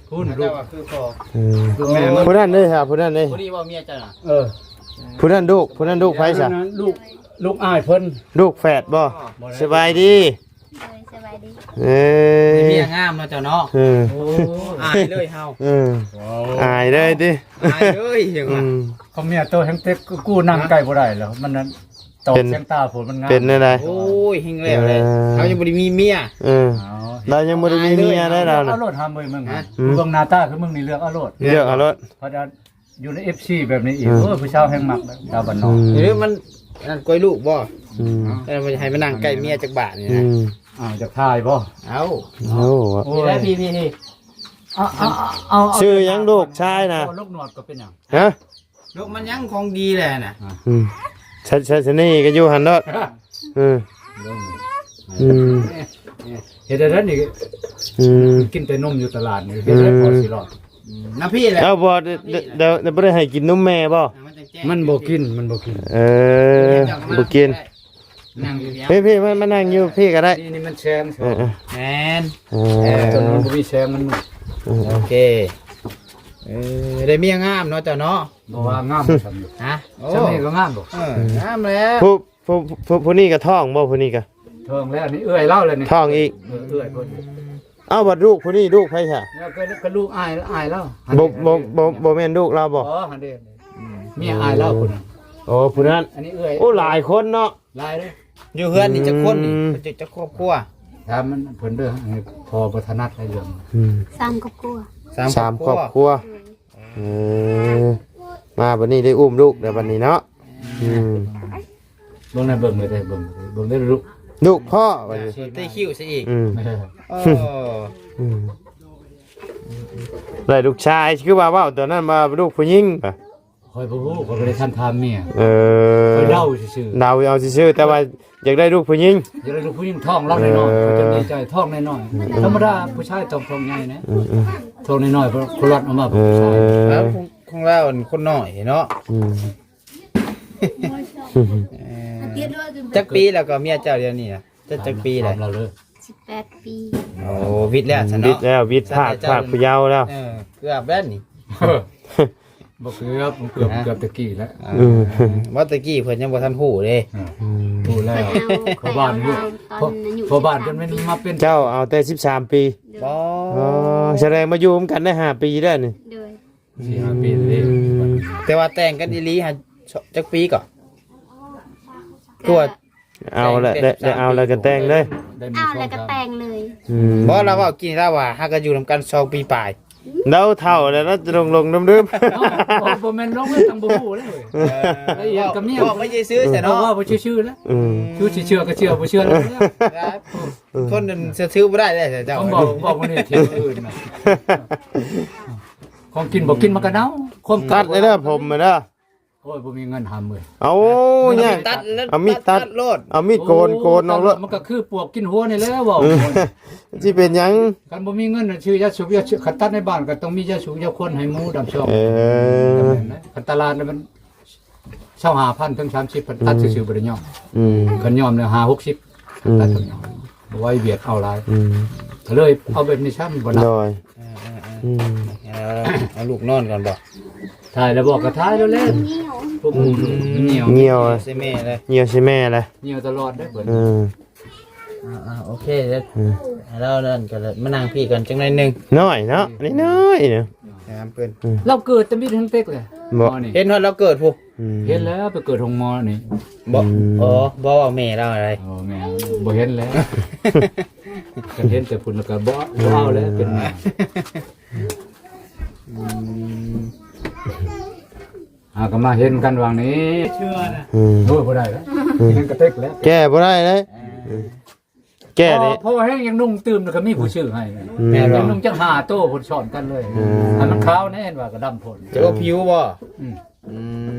ພຸ້ນ ລູກ ເຈົ້າວ່າຄືພໍ່ ເອີ ລູກແມ່ ຜູ້ນັ້ນເດ້ ຜູ້ນັ້ນເດ້ ຜູ້ນີ້ບໍ່ເມຍເຈົ້ານະ ເອີ ຜູ້ນັ້ນລູກ ຜູ້ນັ້ນລູກໃຜຊະ? ລູກ ລູກອ້າຍເພິ່ນ ລູກແຝດບໍ່? ບໍ່ໄດ້ ສະບາຍດີ ໂດຍ ສະບາຍດີ ເອີ ເມຍງາມເນາະເຈົ້າເນາະ ເອີ ໂອ້ ອາຍເລີຍເຮົາ ເອີ ອາຍເລີຍຕິ ອາຍເລີຍ ອືມ ເຂົາເມຍໂຕແຮງເຕັກ ກູນັ່ງໃກ້ບໍ່ໄດ້ແລ້ວ ມັນນັ້ນ ຕອກ ເປັນ ສາຍຕາພຸ້ນມັນງາມ ເປັນແນວໃດ? ໂອ້ຍ ແຮງແລ້ວແຫຼະ ເອີ ເຮົາຍັງບໍ່ໄດ້ມີເມຍ ເອີ ລາວຍັງບໍ່ໄດ້ມີເມຍໄດ໋ລາວນະ ເອົາໂລດຫາເບິ່ງເບິ່ງ ຮະ ອືມ ເບິ່ງໜ້າຕາຄືມຶງນີ້ເລືອກເອົາໂລດ ເລືອກເອົາໂລດ ເພາະວ່າຢູ່ໃນເອັຟຊີແບບນີ້ອີກ ອືມ ໂອ້ຍ ຜູ້ສາວແຮງມັກດາວບ້ານນອກ ອືມ ຫຼືມັນອັນນັ້ນກວຍລູກບໍ່? ອືມ ເອີ ມັນໃຫ້ມານັ່ງໃກ້ເມຍຈັກບາດນີ້ນະ ອືມ ອ້າວ ຢາກຖ່າຍບໍ່? ເອົາ ໂອ້ ໂອ້ຍ ພີ່ ພີ່ ພີ່ ເອົາ ເອົາ ເອົາ ເອົາ ຊື່ຫຍັງລູກຊາຍນະ? ລູກໜວດກໍເປັນຫຍັງ? ຮະ? ລູກມັນຍັງຂອງດີແຫຼະນະ ອືມ ໃຊ້ ໃຊ້ສະເໜ່ກໍຢູ່ຫັ້ນໂລດ ເອີ ອືມ ເຮັດໄດ້ແລ້ວນີ້ ອືມ ກິນແຕ່ນົມຢູ່ຕະຫຼາດນີ້ ເຮັດໄດ້ພໍຊິລອດ ອືມ ນຳພີ່ແຫຼະ ເອົາບໍ່ ໄດ້ ໄດ້ ໄດ້ ບໍ່ໄດ້ໃຫ້ກິນນົມແມ່ບໍ່? ມັນບໍ່ກິນ ມັນບໍ່ກິນ ເອີ ບໍ່ກິນ ນັ່ງຢູ່ ພີ່ ພີ່ ມາ ມານັ່ງຢູ່ພີ້ກໍໄດ້ ນີ້ ນີ້ມັນແຊງ ເອີ ເອີ ແມ່ນ ເອີ ເອີ ຕົວນັ້ນມັນບໍ່ມີແຊງ ມັນມືດ ເອີ ໂອເຄ ເອີ ໄດ້ເມຍງາມເນາະເຈົ້າເນາະ ບໍ່ວ່າງາມຊ່ຳນີ້ ຮະ ໂອ້ ຊ່ຳນີ້ກໍງາມບໍ່ ເອີ ງາມແລ້ວ ຜູ້ ຜູ້ ຜູ້ ຜູ້ນີ້ກໍທ້ອງບໍ່? ຜູ້ນີ້ກໍທ້ອງແລ້ວ ນີ້ເອື້ອຍລາວແລ້ວນີ້ ທ້ອງອີກ ເອີ ເອື້ອຍເພິ່ນ ເອົ້າ ບັດລູກຜູ້ນີ້ລູກໃຜຊະ? ແລ້ວກໍ ກໍລູກອ້າຍ ອ້າຍລາວ ບໍ່ ບໍ່ ບໍ່ ບໍ່ແມ່ນລູກລາວບໍ່? ບໍ່ ຫັ້ນເດ້ ເມຍອ້າຍລາວຜູ້ນັ້ນ ໂອ້ ຜູ້ນັ້ນ ອັນນີ້ເອື້ອຍ ໂອ້ ຫຼາຍຄົນເນາະ ຫຼາຍເດ້ ຢູ່ເຮືອນນີ້ຈັກຄົນນີ້ ອືມ ຈັກ ຈັກຄອບຄົວ? ຖາມມັນເພິ່ນເດີ ພໍ່ບໍ່ຖະໜັດໃນເລື່ອງ ອືມ ສາມຄອບຄົວ ສາມ ສາມຄອບຄົວ ຄອບຄົວ ໂດຍ ເອີ ມາບັດນີ້ໄດ້ອຸ້ມລູກແລ້ວບັດນີ້ເນາະ. ອືມ ເບິ່ງໃນເບິ່ງເລີຍ ເບິ່ງ ເບິ່ງໄດ້ລູກ ລູກພໍ່ບັດນີ້ ເອີ ຕີຄິ້ວຊະອີກ. ອືມ ເອີ ອືມ ໄດ້ລູກຊາຍ ຄືວ່າເວົ້າຕອນນັ້ນວ່າລູກຜູ້ຍິງ. ຂ້ອຍບໍ່ຮູ້ ຂ້ອຍບໍ່ໄດ້ທັນຖາມເມຍ. ເອີ ຂ້ອຍເດົາຊື່ໆ ເດົາເອົາຊື່ໆ ແຕ່ວ່າຢາກໄດ້ລູກຜູ້ຍິງ ຢາກໄດ້ລູກຜູ້ຍິງ ທ້ອງລາວນ້ອຍໆ. ເອີ ເພິ່ນຈະດີໃຈ ທ້ອງນ້ອຍໆ. ອືມ ທຳມະດາຜູ້ຊາຍຕ້ອງທ້ອງໃຫຍ່ນະ. ອືມໆ ທ້ອງນ້ອຍໆ ເພິ່ນຄົນລັດອອກມາ. ເອີ ຜູ້ຊາຍ ເອີ ຂອງ ຂອງລາວຄົນນ້ອຍເນາະ. ອືມ ເອີ ຈັກປີແລ້ວກໍເມຍເຈົ້າດຽວນີ້ນະ? ຈັກ ຈັກປີແລ້ວ? ຖາມລາວເລີຍ. ສິບແປດປີ. ໂອ້ ວິດແລ້ວຊັ້ນເນາະ ວິດແລ້ວ ວິດພາກ ພາກຜູ້ເຍົາແລ້ວ. ເອີ ເກືອບແລ້ວນີ້ ບໍ່ເກືອບ ເກືອບ ເກືອບແຕ່ກີ້ແລ້ວ. ອືມ ວ່າແຕ່ກີ້ເພິ່ນຍັງບໍ່ທັນຮູ້ເດ້. ອືມ ຮູ້ແລ້ວ ເພິ່ນເອົາ ພໍ່ບ້ານຮູ້ ຕອນອາຍຸ ພໍ່ ພໍ່ບ້ານຈົນແມ່ນມາເປັນ ເຈົ້າເອົາແຕ່ສິບສາມປີ. ໂດຍ ອໍ ສະແດງມາຢູ່ນຳກັນໄດ້ຫ້າປີແລ້ວນີ້. ໂດຍ ສີ່ຫ້າປີເດ້. ອືມ ແຕ່ວ່າແຕ່ງກັນອີ່ຫຼີຫາ ຈັກປີກໍ ຄືວ່າ ເອົາແລ້ວ ໄດ້ ໄດ້ເອົາແລ້ວກໍແຕ່ງເລີຍ. ເອົາແລ້ວກໍແຕ່ງເລີຍ. ອືມ ບໍ່ ລາວເວົ້າກີ້ລາວວ່າ ຫາກໍຢູ່ນຳກັນສອງປີປາຍ. ລາວເຖົ້າແລ້ວ ລາວຈະຫຼົງໆລືມໆ. ເອົ້າ ບໍ່ ບໍ່ແມ່ນຫຼົງແລ້ວ ຈັ່ງບໍ່ຮູ້ເລີຍ. ເອີ ລະອຽດກັບເມຍ ບອກໄວ້ຊື່ໆ ເນາະ ເວົ້າໄວ້ຊື່ໆແລ້ວ. ອືມ ຄືຊິເຊື່ອກໍເຊື່ອ ບໍ່ເຊື່ອແລ້ວ. ຄົນນັ້ນເຊື່ອຖືບໍ່ໄດ້ເດ້ເຈົ້າ ບອກ ບອກຄົນອື່ນນະ. ຂອງກິນບໍ່ກິນມັນກໍເນົ່າ ຄວາມ ຕັດເດີ ຜົມເດີ. ໂອ້ຍ ບໍ່ມີເງິນຫາມື້. ເອົາ ຍາກ ຕັດແລ້ວ ເອົາມີດຕັດ ຕັດໂລດ ເອົາມີດໂກນ ໂອ້ ໂກນອອກໂລດ. ມັນກໍຄືປວກກິນຫົວນີ້ແຫຼະເວົ້າ. ເອີ ຊິເປັນຫຍັງ? ຄັນບໍ່ມີເງິນນະ ຊື້ຢາສູບ ຢາ ຄັນຕັດໃນບ້ານກໍຕ້ອງມີຢາສູບຢາຄົວໃຫ້ໝູດຳຊອງ. ເອີ ຄັນຕະຫຼາດນະມັນຊາວຫ້າພັນເຖິງສາມສິບພັນ ຕັດຊື່ໆ ບໍ່ໄດ້ຍ້ອມ. ອືມ ຄັນຍ້ອມແລ້ວຫ້າຫົກສິບ ອືມ ຕັດເທົ່ານີ້ ບໍ່ໄຫວ ວຽດເອົາຫຼາຍ. ອືມ ກໍເລີຍເອົາແບບນີ້ຊ້ຳ ບໍ່ນັບ. ໂດຍ ເອີໆໆ ອືມ ເອົາ ເອົາລູກນອນກ່ອນບໍ່? ຖ່າຍແລ້ວບໍ່? ກໍຖ່າຍແລ້ວແຫຼະ. ອືມ ພວກ ອືມ ມັນຍ່ຽວ ຍ່ຽວ ຍ່ຽວໃສ່ແມ່ເລີຍ ຍ່ຽວໃສ່ແມ່ເລີຍ ຍ່ຽວຕະຫຼອດເດ້ເພິ່ນ. ເອີ ອ່າໆ ໂອເຄ ເດີ ອືມ ໃຫ້ລາວນັ້ນກໍມານັ່ງພີ້ກັນຈັກໜ້ອຍໜຶ່ງ. ນ້ອຍເນາະ ນ້ອຍໆເນາະ ແຖມເພິ່ນ. ອືມ ລາວເກີດແຕ່ມີແຮງເຕັກແຫຼະ ບໍ່ ໝໍນີ້ ເຫັນຮອດລາວເກີດພຸ້ນ. ອືມ ເຫັນແລ້ວໄປເກີດໂຮງໝໍນີ້. ບໍ່ ອືມ ອໍ ບໍ່ເວົ້າແມ່ລາວໃດ. ອໍ ແມ່ບໍ່ເຫັນແລ້ວ ຄັນເຫັນແຕ່ພຸ້ນແລ້ວກໍບໍ່ ບໍ່ເອົາແລ້ວ ເປັນແມ່. ອືມ ຫາກໍມາເຫັນກັນຫວ່າງນີ້. ອືມ ໂອ້ຍ ບໍ່ໄດ້ແລ້ວ ອືມ ແຮງກະເຕັກແລ້ວ ແກ້ບໍ່ໄດ້ເດ້. ເອີ ແກ້ນີ້ ພໍແຮງຍັງນຸ່ງຕື່ມ ແລ້ວກໍມີຜູ້ຊື້ໃຫ້. ອືມ ແມ່ນບໍ່? ຍັງນຸ່ງຈັກຫ້າໂຕພຸ້ນ ຊ້ອນກັນເລີຍ. ອືມ ໃຫ້ມັນຂາວແດ່ ເຫັນວ່າກໍດຳໂພດ. ຈະບໍ່ຜິວບໍ່? ອືມ ອື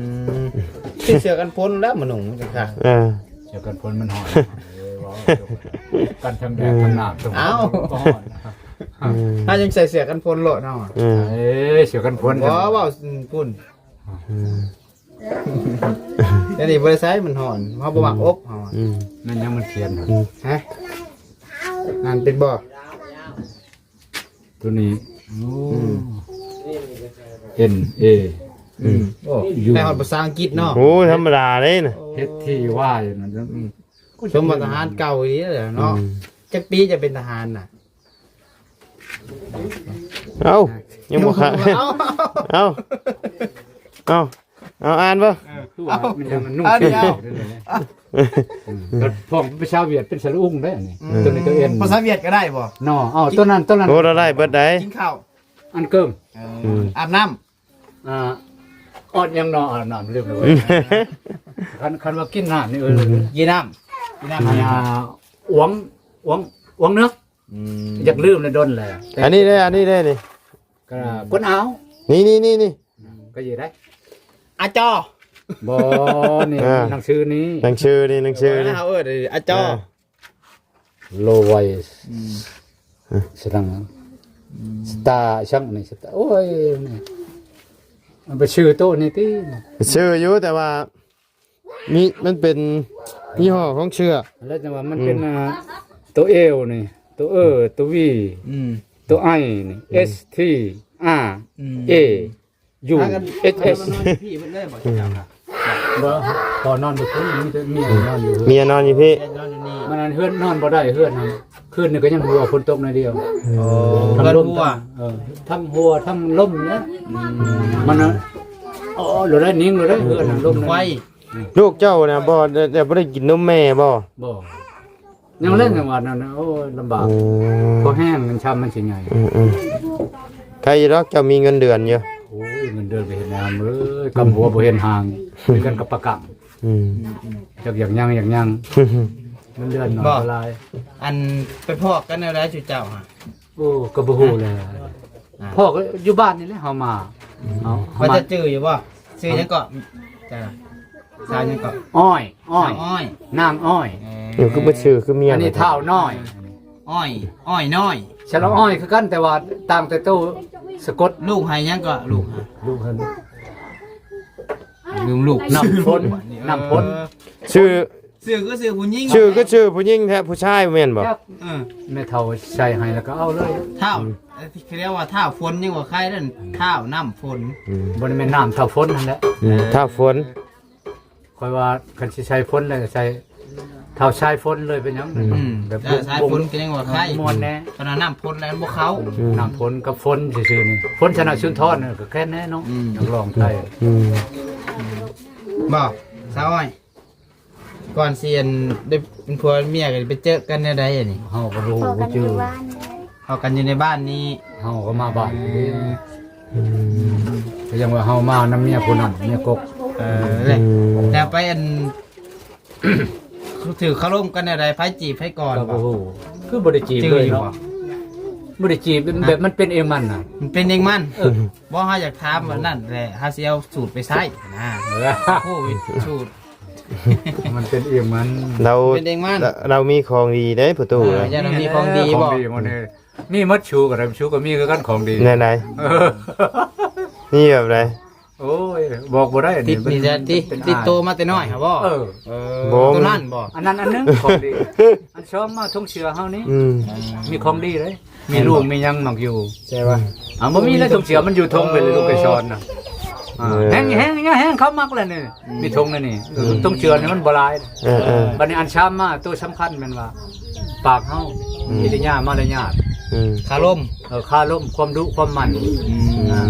ມ ຊິເສື້ອກັນຝົນແລ້ວມານຸ່ງຈັງຄັກ. ເອີ ເສື້ອກັນຝົນມັນຮ້ອນ. ເອີ ເວົ້າກັນທັງແດດ ອືມ ທັງໜາວ. ເອົ້າ ກໍຮ້ອນ. ອືມ ຖ້າຍັງໃສ່ເສື້ອກັນຝົນໂລດເຮົາ. ເອີ ເອີ ເສື້ອກັນຝົນ. ບໍ່ ເວົ້າ ອືມ ພຸ້ນ. ອືມ ອັນນີ້ບໍ່ໄດ້ໃສ່ ມັນຮ້ອນ ເຮົາບໍ່ມັກອົບເຮົາ. ອືມ ແມ່ນຫຍັງມັນຂຽນ? ອືມ ຮະ ອ່ານເປັນບໍ່? ຕົວນີ້ ໂອ້ ອືມ N A ອືມ ໂອ້ ຢູ່ ໄດ້ຮອດພາສາອັງກິດເນາະ. ໂອ້ ທຳມະດາເດ້ນະ. ເຮັດທີ່ວ່າຢູ່ນັ້ນ. ອືມ ສົມວ່າທະຫານເກົ່າອີ່ຫຼີແຫຼະເນາະ. ອືມ ຈັກປີຈະເປັນທະຫານນະ? ເອົ້າ ຍັງບໍ່ຂາດ. ເອົ້າ ເອົ້າ ເອົ້າ ເອົາອ່ານເບິ່ງ. ເອີ ຄືວ່າມັນຍັງນຸ່ງ ອ່ານ ສີ ດຽວ ຂຽວເດ້. ອືມ ກໍພ້ອງເປັນພາສາຫວຽດ ເປັນສະຫຼະອຸງເດ້ອັນນີ້. ອືມ ຕົວນີ້ຕົວ N ພາສາຫວຽດກໍໄດ້ບໍ່? ເນາະ ເອົາຕົວນັ້ນ ຕົວນັ້ນ. ໂອ້ ລະໄດ້ເບິດໃດ໋. ກິນເຂົ້າ ອັນເກີມ. ເອີ ອືມ ອາບນ້ຳ. ອ່າ ອອດຫຍັງເນາະ ອາບນ້ຳ ລືມແລ້ວເວີຍ. ຄັນ ຄັນວ່າກິນນ້ຳນີ້ ເອີ ອືມ ກິນນ້ຳ ກິນນ້ຳ ອ່າ ອວງ ອວງ ອວງເນາະ. ອືມ ຢາກລືມແລ້ວ ດົນແລ້ວ. ອັນນີ້ເດ້ ອັນນີ້ເດ້ນີ້ ກໍກົ້ນອາວ. ນີ້ ນີ້ ນີ້ ນີ້ ກໍຢູ່ໄດ້ ອາຈໍ. ບໍ່ ນີ້ ອ່າ ໜັງສືນີ້ ໜັງສືນີ້ ໜັງສືນີ້ ເຮົາເອີ້ນອາຈໍ. ອ່າ ໂລໄວ ອືມ ສະຕັງ ອືມ ສະຕາ ຊ່າງນີ້ ສະຕາ ໂອ້ຍ ນີ້ ມັນໄປຊື່ໂຕນີ້ຕິ. ຊື່ຢູ່ ແຕ່ວ່າ ມີ ມັນເປັນຍີ່ຫໍ້ຂອງເສື້ອ ແລ້ວຈັ່ງວ່າມັນເປັນ ອືມ ອ່າ ຕົວ L ນີ້ ຕົວ E ຕົວ V ອືມ ຕົວ I ນີ້ ອືມ S T R ອືມ A U H S. ມານອນຢູ່ພີ້ເບິດເລີຍບໍ່? ເຈົ້ານະ ບໍ່ ພໍ່ນອນຢູ່ພຸ້ນ ມີແຕ່ເມຍນອນຢູ່ ເມຍນອນຢູ່ພີ້ ເມຍນອນຢູ່ນີ້. ມັນອັນເຮືອນນອນບໍ່ໄດ້ ເຮືອນນັ້ນ ຄືນນີ້ກໍຍັງຮົ່ວ ຝົນຕົກໜ້ອຍດຽວ. ໂອ້ ທັງລົມ ເຮືອນຮົ່ວ ທັງ ເອີ ທັງຮົ່ວ ທັງລົມເນາະ. ອືມ ມັນນະ ອໍ ໂລດໄດ້ ໜິງໂລດໄດ້ ເຮືອນນັ້ນ ລົມໄຟ. ລູກເຈົ້ານະບໍ່ ໄດ້ ໄດ້ ບໍ່ໄດ້ກິນນົມແມ່ບໍ່? ບໍ່ ຍັງເລັກ ອືມ ຍັງວ່ານັ້ນນະ ໂອ້ຍ ລຳບາກ. ອືມ ພໍແຮງມັນຊຳມັນຊິໃຫຍ່. ອືມໆ ໃຄຢູ່ດອກ ເຈົ້າມີເງິນເດືອນຢູ່. ໂອ້ຍ ເງິນເດືອນໄປເຮັດຫຍັງເອີຍ ກຳຫົວບໍ່ເຫັນຫາງ ຄືກັນກັບປາກັງ ອືມ ຈັກຢາກຍັງຢາກຍັງ ເງິນເດືອນໜ້ອຍຫຼາຍ ອັນໄປພໍ້ກັນແນວໃດຊຸເຈົ້າຫະ? ໂອ້ ກໍບໍ່ຮູ້ແຫຼະ ພໍ້ກໍຢູ່ບ້ານນີ້ແຫຼະ ເຮົາມາ ເຮົາ ວ່າຈະຈື່ຢູ່ບໍ່? ຊື່ຫຍັງເກາະ? ສາວຫຍັງເກາະ? ອ້ອຍ ອ້ອຍ ສາວອ້ອຍ ນາງອ້ອຍ ເອີ ເອີ ຄືບໍ່ຊື່ຄືເມຍ ອັນນີ້ທ້າວນ້ອຍ ອ້ອຍ ອ້ອຍນ້ອຍ ສະຫຼະອ້ອຍຄືກັນ ແຕ່ວ່າຕ່າງແຕ່ໂຕສະກົດ ລູກໃຫ້ຫຍັງເກາະ? ລູກ ລູກໃຫ້ ລືມລູກ ນ້ຳຝົນ ນ້ຳຝົນ ເອີ ຊື່ ຊື່ຄືຊື່ຜູ້ຍິງ ຊື່ຄືຊື່ຜູ້ຍິງແທ້ ຜູ້ຊາຍແມ່ນບໍ່? ຈັກ ເອີ ແມ່ເຖົ້າໃສ່ໃຫ້ແລ້ວກໍເອົາເລີຍ ທ້າວ ອືມ ເຂົາເອີ້ນວ່າທ້າວຝົນ ຍັງວ່າໄຄນັ້ນ ອືມ ທ້າວນ້ຳຝົນ ອືມ ບໍ່ໄດ້ແມ່ນນ້ຳທ້າວຝົນຫັ້ນແຫຼະ ອືມ ເອີ ທ້າວຝົນ ຂ້ອຍວ່າຄັນຊິໃສ່ຝົນແລ້ວໃສ່ທ້າວຊາຍຝົນເລີຍ ເປັນຫຍັງ? ອືມ ແບບ ເອີ ຊາຍຝົນກໍຍັງວ່າໄຄ ມ່ວນແດ່ ຄັນວ່ານ້ຳຝົນແລ້ວມັນບໍ່ເຂົ້າ ອືມ ນ້ຳຝົນກັບຝົນຊື່ໆນີ້ ຝົນ ອືມ ຊະນະສຸນທອນກໍແຄ່ນແນ່ເນາະ ອືມ ນັກຮ້ອງໄທ ອືມ ບໍ່ ສາວອ້ອຍ ກ່ອນຊິອັນໄດ້ເປັນຜົວເປັນເມຍ ກໍໄປເຈີກັນແນວໃດອັນນີ້? ເຮົາກໍບໍ່ຮູ້ ບໍ່ຈື່ ເຂົ້າກັນຢູ່ໃນບ້ານນີ້ ເຮົາກໍມາບ້ານນີ້ ອືມ ອືມ ກໍຍັງວ່າເຮົາມານຳເມຍຜູ້ນັ້ນ ເມຍກົກ ເອີ ແລ້ວ ອືມ ແລ້ວໄປອັນ ຖືກຄາລົມກັນແນວໃດ? ໃຜຈີບໃຜກ່ອນ? ກໍບໍ່ຮູ້ ຄືບໍ່ໄດ້ຈີບເລີຍເນາະ ບໍ່ໄດ້ຈີບ ແບບມັນເປັນເອງມັນນະ ມັນເປັນເອງມັນ ເອີ ບໍ່ ເຮົາຢາກຖາມວ່ານັ້ນແຫຼະ ເຮົາຊິເອົາສູດໄປໃຊ້ນະ ເອີ ໂອ້ຍ ສູດ ມັນເປັນເອງມັນ ລາວ ເປັນເອງມັນ ລາວມີຂອງດີເດ້ພໍ່ຕູ້ ເອີ ເອີ ຢ້ານລາວມີຂອງດີ ຂອງດີ ບໍ່ ນີ້ ມີໝົດ ຊູກໍໄດ້ ຊູກໍມີຄືກັນຂອງດີ ແນວໃດ? ເອີ ມີແບບໃດ? ໂອ້ຍ ບອກບໍ່ໄດ້ ຕິດນີ້ ນີ້ມັນ ນີ້ແຫຼະ ຕິດ ຕິດໂຕມາແຕ່ນ້ອຍຫາບໍ່? ເອີ ເອີ ບໍ່ ໂຕນັ້ນບໍ່? ອັນນັ້ນອັນໜຶ່ງຂອງດີ ອັນສອງມາ ຖົງເສື້ອເຮົານີ້ ອືມ ມີຂອງດີເດ້ ມີລູກມີຫຍັງມັກຢູ່ ໃຊ່ວ່າ ອ່າ ບໍ່ມີແລ້ວ ຖົງເສື້ອມັນຢູ່ຖົງໄປເລີຍ ລູກໄກ່ຊອນນະ ອ່າ ເອີ ແຮງ ແຮງ ແຮງເຂົາມັກແຫຼະນີ້ ອືມ ມີຖົງອັນນີ້ ອືມ ຖົງເສື້ອນີ້ມັນບໍ່ຫຼາຍ ເອີ ເອີ ບັດນີ້ອັນສາມມາ ໂຕສຳຄັນແມ່ນວ່າ ປາກເຮົາ ອືມ ກິລິຍາມາລະຍາດ ອືມ ຄາລົມ ເອີ ຄາລົມ ຄວາມດຸຄວາມໝັ່ນ ອືມ ອ່າ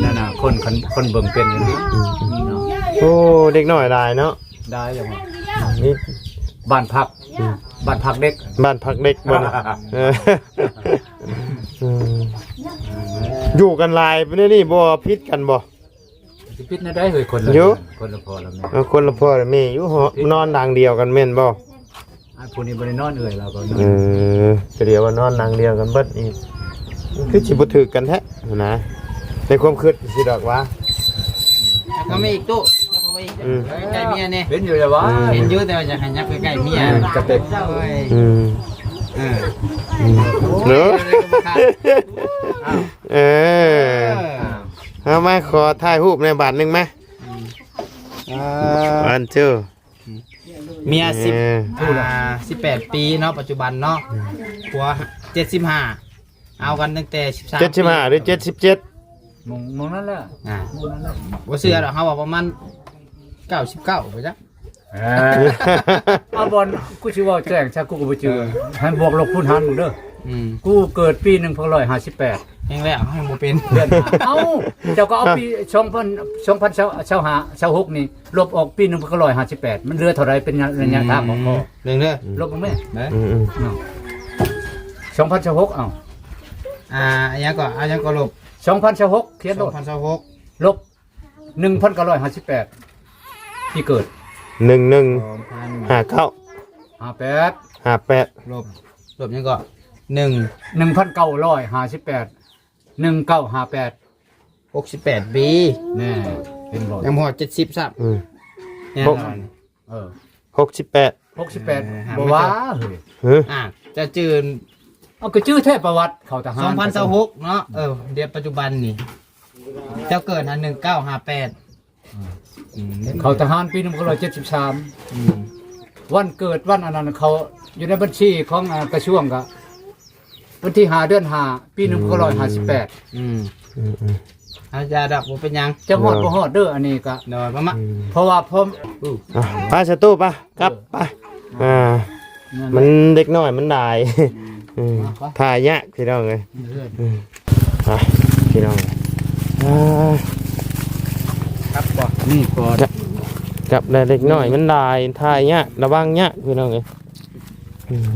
ນັ້ນນະ ຄົນ ຄົນ ຄົນເບິ່ງເປັນຢູ່ນະ ອືມ ເນາະ ໂອ້ ເດັກນ້ອຍຫຼາຍເນາະ ໄດ້ຈັ່ງວ່າ ນີ້ ບ້ານພັກ ອືມ ບ້ານພັກເດັກ ບ້ານພັກເດັກບໍ່ນີ້? ເອີ ອືມ ຢູ່ກັນຫຼາຍປານນີ້ບໍ່ ຜິດກັນບໍ່? ຊິຜິດແນວໃດເຮີ້ຍ ຄົນລະ ຢູ່ ເຮືອນ ຄົນລະພໍ່ລະແມ່ ເອີ ຄົນລະພໍ່ລະແມ່ ຢູ່ຫໍ ນອນຫຼັງດຽວກັນແມ່ນບໍ່? ອ້າຍຜູ້ນີ້ບໍ່ໄດ້ນອນເອື້ອຍລາວກໍນອນ ເອີ ສະດຽວວ່ານອນຫຼັງດຽວກັນເບິດອີກ ຄືຊິບໍ່ຖືກກັນແທ້ຫັ້ນນະ ໃນຄວາມຄິດຊິດອກວ່າ ເອົາເຂົ້າມາອີກຕູ້ ເອົາເຂົ້າມາອີກ ອືມ ໃກ້ເມຍແດ່ ເຫັນຢູ່ແລ້ວວ່າ ອືມ ເຫັນຢູ່ ແຕ່ວ່າຢາກໃຫ້ຍັບໃກ້ໆເມຍ ອືມ ກະເຕັກ ໂອ້ຍ ອືມ ເອີ ອືມ ເອີ ເອີ ເອີ ເອົາມາ ຂໍຖ່າຍຮູບໃນບາດໜຶ່ງມາ ອືມ ອ່າ ວັນທູ ເມຍສິບ ເອີ ອ່າ ສິບແປດປີເນາະ ປັດຈຸບັນເນາະ ອືມ ຜົວເຈັດສິບຫ້າ ເອົາກັນຕັ້ງແຕ່ສິບສາມ ເຈັດສິບຫ້າ ປີ ຫຼື ເຈັດສິບເຈັດ ໝ່ອງ ໝ່ອງນັ້ນແຫຼະ ອ່າ ໝ່ອງນັ້ນແຫຼະ ບໍ່ເຊື່ອດອກ ເຮົາວ່າປະມານເກົ້າສິບເກົ້າ ໄປຈ້ະ ເອີ ເອົາ ບ່ອນ ກູຊິເວົ້າແຈ້ງຊະ ກູກໍບໍ່ຈື່ ເອີ ໃຫ້ບວກລົບຄູນຫານເບິ່ງເດີ ອືມ ກູເກີດປີໜຶ່ງພັນເກົ້າຮ້ອຍຫ້າສິບແປດ ແຮງແລ້ວ ເຮົາຍັງບໍ່ເປັນ ເດືອນ ເອົ້າ ເຈົ້າກໍເອົາປີສອງພັນ ສອງພັນຊາວຫ້າ ຊາວຫົກນີ້ ລົບອອກປີໜຶ່ງພັນເກົ້າຮ້ອຍຫ້າສິບແປດ ມັນເຫຼືອເທົ່າໃດ ເປັນໄລຍະທາງຂອງພໍ່ ອືມ ເບິ່ງເດີ ອືມ ລົບເບິ່ງແມ້ ອືມ ເນາະ ສອງພັນຊາວຫົກ ເອົາ ອ່າ ອັນຫຍັງກໍ ອັນຫຍັງກໍລົບ ສອງພັນຊາວຫົກ ຂຽນໂລດ ສອງພັນຊາວຫົກ ລົບ ໜຶ່ງພັນເກົ້າຮ້ອຍຫ້າສິບແປດ ປີເກີດ ໜຶ່ງໜຶ່ງ ສອງພັນ ຫ້າເກົ້າ ຫ້າແປດ ຫ້າແປດ ລົບ ລົບຫຍັງກໍ ໜຶ່ງ ໜຶ່ງພັນເກົ້າຮ້ອຍຫ້າສິບແປດ ໜຶ່ງເກົ້າຫ້າແປດ ຫົກສິບແປດປີ ແນ່ ເຫັນບໍ່ ຍັງບໍ່ຮອດເຈັດສິບຊ້ຳ ອືມ ແນ່ນອນ ເອີ ຫົກສິບແປດ ຫົກສິບແປດ ເອີ ບໍ່ວ່າ ເຮີ້ຍ ຮະ ອ່າ ຈະຈື່ ເອົາ ກໍຈື່ແທ້ ປະຫວັດເຂົ້າທະຫານ ສອງພັນຊາວຫົກເນາະ ເອີ ດຽວປັດຈຸບັນນີ້ ເຈົ້າເກີດຫາ ໜຶ່ງເກົ້າຫ້າແປດ ອືມ ເຂົ້າທະຫານປີໜຶ່ງພັນເກົ້າຮ້ອຍເຈັດສິບສາມ ອືມ ວັນເກີດວັນອັນນັ້ນ ເຂົາຢູ່ໃນບັນຊີຂອງ ອ່າ ກະຊວງ ກະວັນທີຫ້າ ເດືອນຫ້າ ປີໜຶ່ງພັນເກົ້າຮ້ອຍຫ້າສິບແປດ ອືມ ອືມ ອືມ ອາຈານດອກ ບໍ່ເປັນຫຍັງ ຈະຮອດບໍ່ຮອດເດີ ອັນນີ້ກະ ໂດຍ ປະມານ ອືມ ເພາະວ່າ ພໍ ອ່ະ ໄປສະຕູ້ ໄປ ກັບ ໄປ ອ່າ ມັນເດັກນ້ອຍມັນຫຼາຍ ອືມ ຖ່າຍຍາກພີ່ນ້ອງເອີຍ ເອີ ອືມ ໄປພີ່ນ້ອງ ອ່າ ກັບບໍ່ ນີ້ກ່ອນ ກັບ ກັບໄດ້ເດັກນ້ອຍມັນຫຼາຍ ຖ່າຍຍາກ ລະວັງຍາກພີ່ນ້ອງເອີຍ ອືມ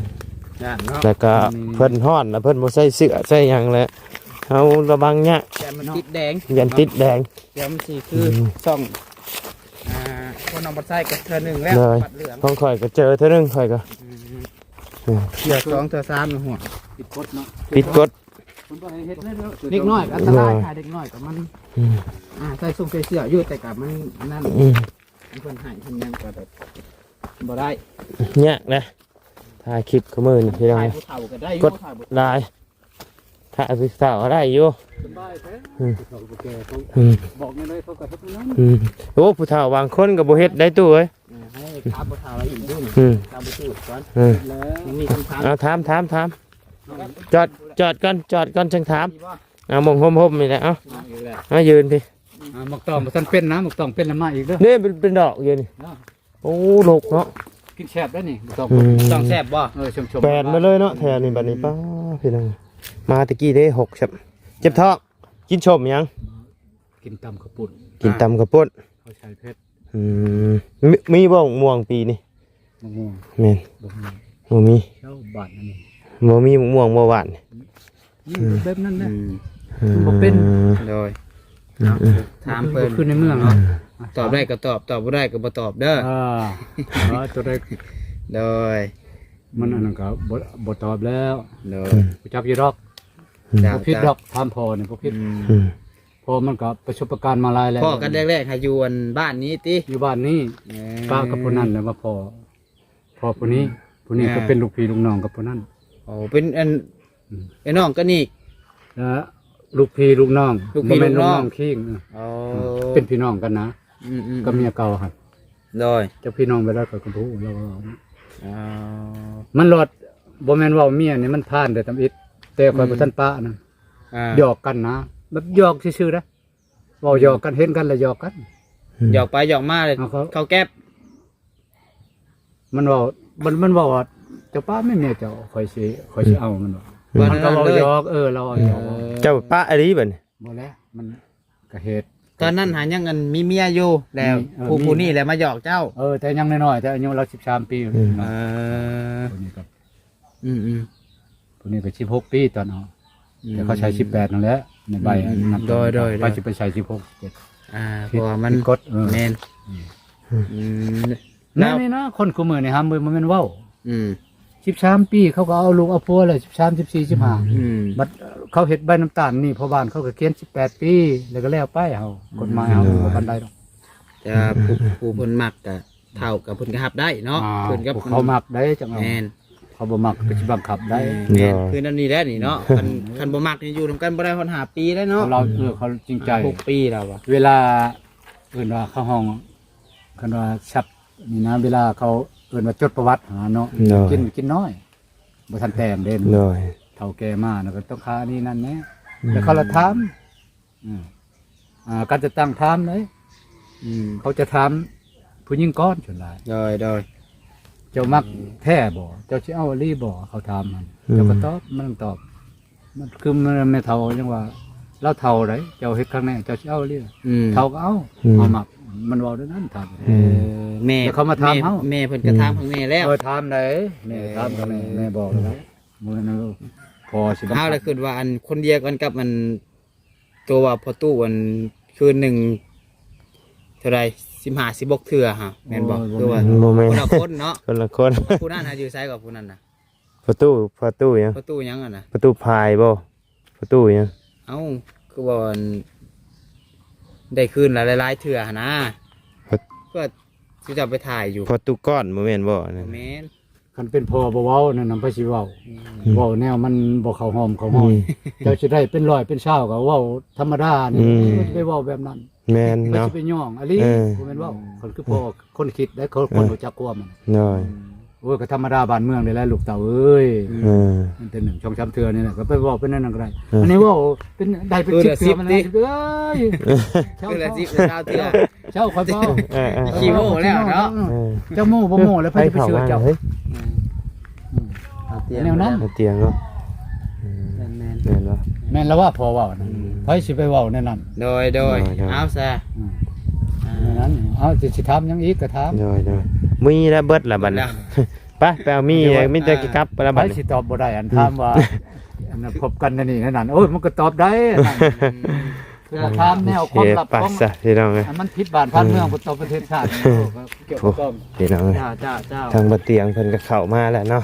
ຍາກເນາະ ແລ້ວກະ ອືມ ເພິ່ນຮ້ອນ ແລ້ວເພິ່ນບໍ່ໃສ່ເສື້ອໃສ່ຫຍັງແລ້ວ ເຮົາລະວັງຍາກ ຢ້ານມັນຕິດແດງ ຢ້ານຕິດແດງ ດຽວມັນຊິຄື ອືມ ຊ່ອງ ອ່າ ຄົນໜອງບັດໄຊກໍເທື່ອໜຶ່ງແລ້ວ ໂດຍ ບັດເຫຼືອງ ຂອງຂ້ອຍກໍເຈີເທື່ອໜຶ່ງ ຂ້ອຍກໍ ອືມ ເທື່ອສອງເທື່ອສາມ ຫົວ ຜິດກົດເນາະ ຜິດກົດ ເພິ່ນບໍ່ໃຫ້ເຮັດເລີຍເນາະ ເດັກນ້ອຍກໍອັນຕະລາຍ ໂດຍ ຖ້າເດັກນ້ອຍກໍມັນ ອືມ ອ່າ ໃສ່ຊຸ່ງໃສ່ເສື້ອຢູ່ ແຕ່ກໍມັນອັນນັ້ນ ອືມ ເພິ່ນໃຫ້ເພິ່ນຫຍັງກໍແບບບໍ່ໄດ້ ຍາກນະ ຖ່າຍຄລິບຄືມື້ນີ້ພີ່ນ້ອງ ຖ່າຍຜູ້ເຖົ້າກໍໄດ້ຢູ່ ກົດ ຖ່າຍຜູ້ ຫຼາຍ ຖ້າຜູ້ເຖົ້າໄດ້ຢູ່ ສະບາຍແທ້ ອືມ ຜູ້ເຖົ້າຜູ້ແກ່ເຂົາ ອືມ ບອກແນວໃດເຂົາກໍເຮັດແນວນັ້ນ ອືມ ໂອ້ ຜູ້ເຖົ້າບາງຄົນກໍບໍ່ເຮັດໄດ້ຕູ້ເອີຍ ເອີ ໃຫ້ຖາມຜູ້ເຖົ້າລາວອີກດູ ອືມ ຖາມຜູ້ເຖົ້າກ່ອນ ເອີ ແລ້ວ ຍັງມີຄຳຖາມ ເອົາ ຖາມ ຖາມ ຖາມ ຈອດ ຈອດກ່ອນ ຈອດກ່ອນ ຈັ່ງຖາມ ເອົາ ໝ່ອງຮົ່ມໆນີ້ແຫຼະ ເອົາ ເອົາອີກແລ້ວ ມາຢືນພີ້ ອ່າ ໝາກຕອງບໍ່ທັນເປັນນະ ໝາກຕອງເປັນແລ້ວມາອີກເດີ ນີ້ເປັນ ເປັນດອກຢູ່ນີ້ ເນາະ ໂອ້ ໂລກເນາະ ກິນແຊບໄດ໋ນີ້ ໝາກຕອງ ອືມ ໝາກຕອງແຊບບໍ່? ເອີ ຊົມໆ ແປນມາເລີຍເນາະ ແຖວນີ້ບັດນີ້ ອືມ ປ້າ ພີ່ນ້ອງ ມາແຕ່ກີ້ເດ້ ຫົກ ແຊບ ເຈັບທ້ອງ ກິນສົ້ມຫຍັງ? ກິນຕຳເຂົ້າປຸ້ນ ກິນຕຳເຂົ້າປຸ້ນ ເຂົາໃສ່ເຜັດ ອືມ ມີ ມີບໍ່ໝາກມ່ວງປີນີ້? ໝາກມ່ວງ ແມ່ນ ບໍ່ມີ ບໍ່ມີ ແຖວບ້ານອັນນີ້ ບໍ່ມີໝາກມ່ວງບໍ່ຫວານ ນີ້ ອືມ ແບບນັ້ນແຫຼະ ອືມ ມັນບໍ່ເປັນ ອືມ ໂດຍ ອືມ ເອົາ ອືມ ຖາມເພິ່ນ ບໍ່ຄືໃນເມືອງເນາະ ອືມ ຕອບໄດ້ກໍຕອບ ຕອບບໍ່ໄດ້ກໍບໍ່ຕອບເດີ ອ່າ ເອີ ຕົວໃດ ໂດຍ ມັນອັນນັ້ນກໍບໍ່ ບໍ່ຕອບແລ້ວ ໂດຍ ອືມ ຮູ້ຈັກຢູ່ດອກ ອືມ ບໍ່ຜິດດອກ ຖາມພໍ່ນີ້ບໍ່ຜິດ ອືມ ອືມ ເພາະມັນກໍປະສົບປະການມາຫຼາຍແລ້ວ ພໍ້ກັນແລກໆ ຫາຢູ່ອັນບ້ານນີ້ຕິ ຢູ່ບ້ານນີ້ ເອີ ປ້າກັບຜູ້ນັ້ນແຫຼະວ່າພໍ້ ພໍ້ຜູ້ນີ້ ອືມ ຜູ້ນີ້ກໍ ອ່າ ເປັນລູກພີ່ລູກນ້ອງກັບຜູ້ນັ້ນ ໂອ້ ເປັນອັນ ອືມ ເປັນນ້ອງກັນອີກ ລະລູກພີ່ລູກນ້ອງ ລູກພີ່ລູກນ້ອງ ບໍ່ແມ່ນລູກນ້ອງຄີງ ອໍ ເປັນພີ່ນ້ອງກັນນະ ອືມໆໆ ກັບເມຍເກົ່າຫັ້ນ ໂດຍ ຈັກພີ່ນ້ອງແບບໃດຂ້ອຍກໍບໍ່ຮູ້ ລາວເວົ້າ ອໍ ມັນລອດ ບໍ່ແມ່ນເວົ້າເມຍນີ້ມັນຜ່ານແຕ່ທຳອິດ ແຕ່ຂ້ອຍ ອືມ ບໍ່ທັນປະນະ ອ່າ ຫຍອກກັນນະ ແບບຫຍອກຊື່ໆເດ້ ເວົ້າຫຍອກກັນ ເຫັນກັນແລ້ວຫຍອກກັນ ອືມ ຫຍອກໄປຫຍອກມາເລີຍ ເອົາເຂົ້າ ເຂົ້າແກັບ ມັນເວົ້າ ມັນ ມັນເວົ້າວ່າ ເຈົ້າປະແມ່ນເມຍເຈົ້າ ຂ້ອຍຊິ ຂ້ອຍຊິເອົາ ມັນວ່າ ອືມ ມັນກໍເວົ້າຫຍອກ ເອີ ລາວເວົ້າຫຍອກ ເອີ ເຈົ້າປະອີ່ຫຼີບັດນີ້ ບໍ່ແລ້ວ ມັນກະເຮັດ ຕອນນັ້ນຫາຍັງອັນມີເມຍຢູ່ ແລ້ວ ມີ ເອີ ຜູ້ ມີ ຜູ້ນີ້ແຫຼະມາຫຍອກເຈົ້າ ເອີ ແຕ່ຍັງນ້ອຍໆ ແຕ່ອາຍຸລາວສິບສາມປີ ອືມ ເອີ ຜູ້ນີ້ກໍ ອືມໆ ຜູ້ນີ້ກໍສິບຫົກປີຕອນເອົາ ອືມ ແຕ່ເຂົາໃສ່ສິບແປດນັ້ນແຫຼະ ໃນໃບ ອືມໆ ອັນນັ້ນ ໂດຍໆ ໄປຊິໄປໃສ່ສິບຫົກ ສິບເຈັດ ອ່າ ຜິດ ເພາະວ່າມັນ ຜິດກົດ ເອີ ແມ່ນ ອືມ ອືມ ແນວນີ້ນະ ຄົນຄູ່ມື້ນີ້ຫາ ບໍ່ ບໍ່ແມ່ນເວົ້າ ອືມ ສິບສາມປີ ເຂົາກໍເອົາລູກເອົາຜົວແລ້ວ ສິບສາມ ສິບສີ່ ສິບຫ້າ ອືມ ບັດເຂົາເຮັດໃບນຳຕານໜີ້ພໍ່ບ້ານ ເຂົາກໍຂຽນສິບແປດປີ ແລ້ວກໍແລ້ວໄປ ເຮົາ ອືມ ກົດໝາຍເຮົາ ໂດຍ ບໍ່ປານໃດດອກ ແຕ່ວ່າ ອືມ ຜູ້ ຜູ້ເພິ່ນມັກກໍ ເຖົ້າກັບເພິ່ນກໍຮັບໄດ້ເນາະ ອ່າ ເພິ່ນກັບ ພວກເຂົາມັກໄດ້ຈັ່ງເອົາ ແມ່ນ ເຂົາບໍ່ມັກກໍຊິບັງຄັບໄດ້ ອືມ ແມ່ນ ຄືແນວນີ້ແຫຼະນີ້ເນາະ ຄັນ ຄັນບໍ່ມັກນີ້ຢູ່ນຳກັນບໍ່ໄດ້ຮອດຫ້າປີແລ້ວເນາະ ເຂົາເລົ່າ ເອີ ເຂົາຈິງໃຈ ຫົກປີແລ້ວວ່າ ເວລາເອີ້ນວ່າເຂົາຮ້ອງ ຄັນວ່າສັບນີ້ນະ ເວລາເຂົາເອີ້ນວ່າຈົດປະຫວັດຫັ້ນນະເນາະ ໂດຍ ກິນ ກິນນ້ອຍ ບໍ່ທັນແຕ່ງເດ້ ໂດຍ ເຖົ້າແກ່ມານະ ກໍຕ້ອງຄາອັນນີ້ນັ້ນແດ່ ອືມ ແລ້ວເຂົາລະຖາມ ອືມ ອ່າ ການຈັດຕັ້ງຖາມເດ້ ອືມ ເຂົາຈະຖາມຜູ້ຍິງກ່ອນສ່ວນຫຼາຍ ໂດຍ ໂດຍ ເຈົ້າມັກ ອືມ ແທ້ບໍ່? ເຈົ້າຊິເອົາອີ່ຫຼີບໍ່? ເຂົາຖາມຫັ້ນ ອືມ ເຈົ້າກໍຕອບ ມັນຕ້ອງຕອບ ມັນຄືແມ່ເຖົ້າຍັງວ່າ ລາວເຖົ້າໃດ ເຈົ້າເຮັດຄັ້ງແນ່ ເຈົ້າຊິເອົາອີ່ຫຼີ ອືມ ເຖົ້າກໍເອົາ ອືມ ເຮົາມັກ ມັນເວົ້າແນວນັ້ນຖາມ ເອີ ແມ່ ແລ້ວເຂົາມາຖາມເຮົາ ແມ່ເພິ່ນກໍຖາມ ອືມ ທາງແມ່ແລ້ວ ເອີ ຖາມໃດ ແມ່ ເອີ ຖາມກັນແນ່ ແມ່ບອກແລ້ວ ອືມ ມື້ນັ້ນພໍ່ຊິບັງຄັບ ເຮົາລະຄິດວ່າອັນຄົນດຽວກັນກັບອັນ ຕົວວ່າພໍ່ຕູ້ອັນຄືນໜຶ່ງເທົ່າໃດ ສິບຫ້າ ສິບຫົກເທື່ອຫະ ແມ່ນບໍ່? ໂອ້ຍ ຄືວ່າ ບໍ່ແມ່ນ ຄົນລະຄົນເນາະ ຄົນລະຄົນ ຜູ້ນັ້ນຫາຢູ່ໃສກໍຜູ້ນັ້ນນະ? ພໍ່ຕູ້ ພໍ່ຕູ້ຫຍັງ? ພໍ່ຕູ້ຫຍັງຫັ້ນນະ? ພໍ່ຕູ້ພາຍບໍ່? ພໍ່ຕູ້ຫຍັງ? ເອົ້າ ຄືວ່າອັນ ໄດ້ຄືນລະຫຼາຍໆເທື່ອຫັ້ນນະ ພໍ່ ເພື່ອຊິເຈົ້າໄປຖ່າຍຢູ່ ພໍ່ຕູ້ກ້ອນບໍ່ແມ່ນບໍ່? ບໍ່ແມ່ນ. ຄັນເປັນພໍ່ບໍ່ເວົ້ານັ້ນນະ ໃຜຊິເວົ້າ? ອືມ ເວົ້າແນວມັນບໍ່ເຂົ້າຮ່ອມເຂົ້າຮອຍ ອືມ ເຈົ້າຊິໄດ້ເປັນຮ້ອຍເປັນຊາວກໍເວົ້າທຳມະດານີ້ ອືມ ຊິໄປເວົ້າແບບນັ້ນ ແມ່ນເນາະ ໄປຊິໄປຍ້ອງອີ່ຫຼີ ເອີ ບໍ່ແມ່ນເວົ້າ ອືມ ຄັນຄືພໍ່ຄົນຄິດໄດ້ ຄົນ ເອີ ຮູ້ຈັກຄວາມ ໂດຍ ໂອ້ຍ ກໍທຳມະດາບ້ານເມືອງນີ້ແຫຼະລູກເຕົ້າເອີຍ ອືມ ເອີ ມັນແຕ່ໜຶ່ງສອງສາມເທື່ອນີ້ແຫຼະ ກໍໄປເວົ້າໄປແນວນັ້ນກໍໄດ້ ເອີ ອັນນີ້ເວົ້າເປັນ ໄດ້ເປັນສິບເທື່ອມັນ ເອີຍ ເທື່ອລະສິບ ຊາວເທື່ອ ເຈົ້າຂ້ອຍບໍ່ ເອີ ເອີ ຂີ້ໂມ້ແລ້ວເນາະ ເອີ ເຈົ້າໂມ້ບໍ່ໂມ້ແລ້ວໃຜຊິໄປເຊື່ອເຈົ້າ ເອີ ອືມ ເອົາຕຽງ ແນວນັ້ນ ເອົາຕຽງເນາະ ອືມ ແມ່ນໆ ແມ່ນບໍ່ ແມ່ນແລ້ວວ່າພໍ່ເວົ້ານັ້ນ ອືມ ໃຜຊິໄປເວົ້າແນວນັ້ນ ໂດຍ ໂດຍ ໂດຍ ເອົາຊະ ອືມ ອ່າ ແນວນັ້ນ ເອົາ ຊິ ຊິຖາມຫຍັງອີກກໍຖາມ ໂດຍ ໂດຍ ມີແລ້ວເບິດລະບັດນີ້ ແລ້ວ ໄປ ໄປ ໄປເອົາມີ ມີແຕ່ຊິກັບໄປລະບັດນີ້ ໃຜຊິຕອບບໍ່ໄດ້ ອັນຖາມວ່າ ອັນນັ້ນ ພົບກັນໃນນີ້ໃນນັ້ນ ໂອ້ຍ ມັນກໍຕອບໄດ້ ອັນນັ້ນ ເພື່ອຖາມແນວຄວາມລັບ ໂອເຄ ຂອງ ໄປຊະ ພີ່ນ້ອງເອີຍ ອັນມັນຜິດບ້ານຜິດເມືອງ ອືມ ບໍ່ຕໍ່ປະເທດຊາດ ໂອ້ ກ່ຽວກັບ ພີ່ນ້ອງເອີຍ ເຈົ້າ ເຈົ້າ ເຈົ້າ ທາງບ່າວຕຽງເພິ່ນກໍເຂົ້າມາແລ້ວເນາະ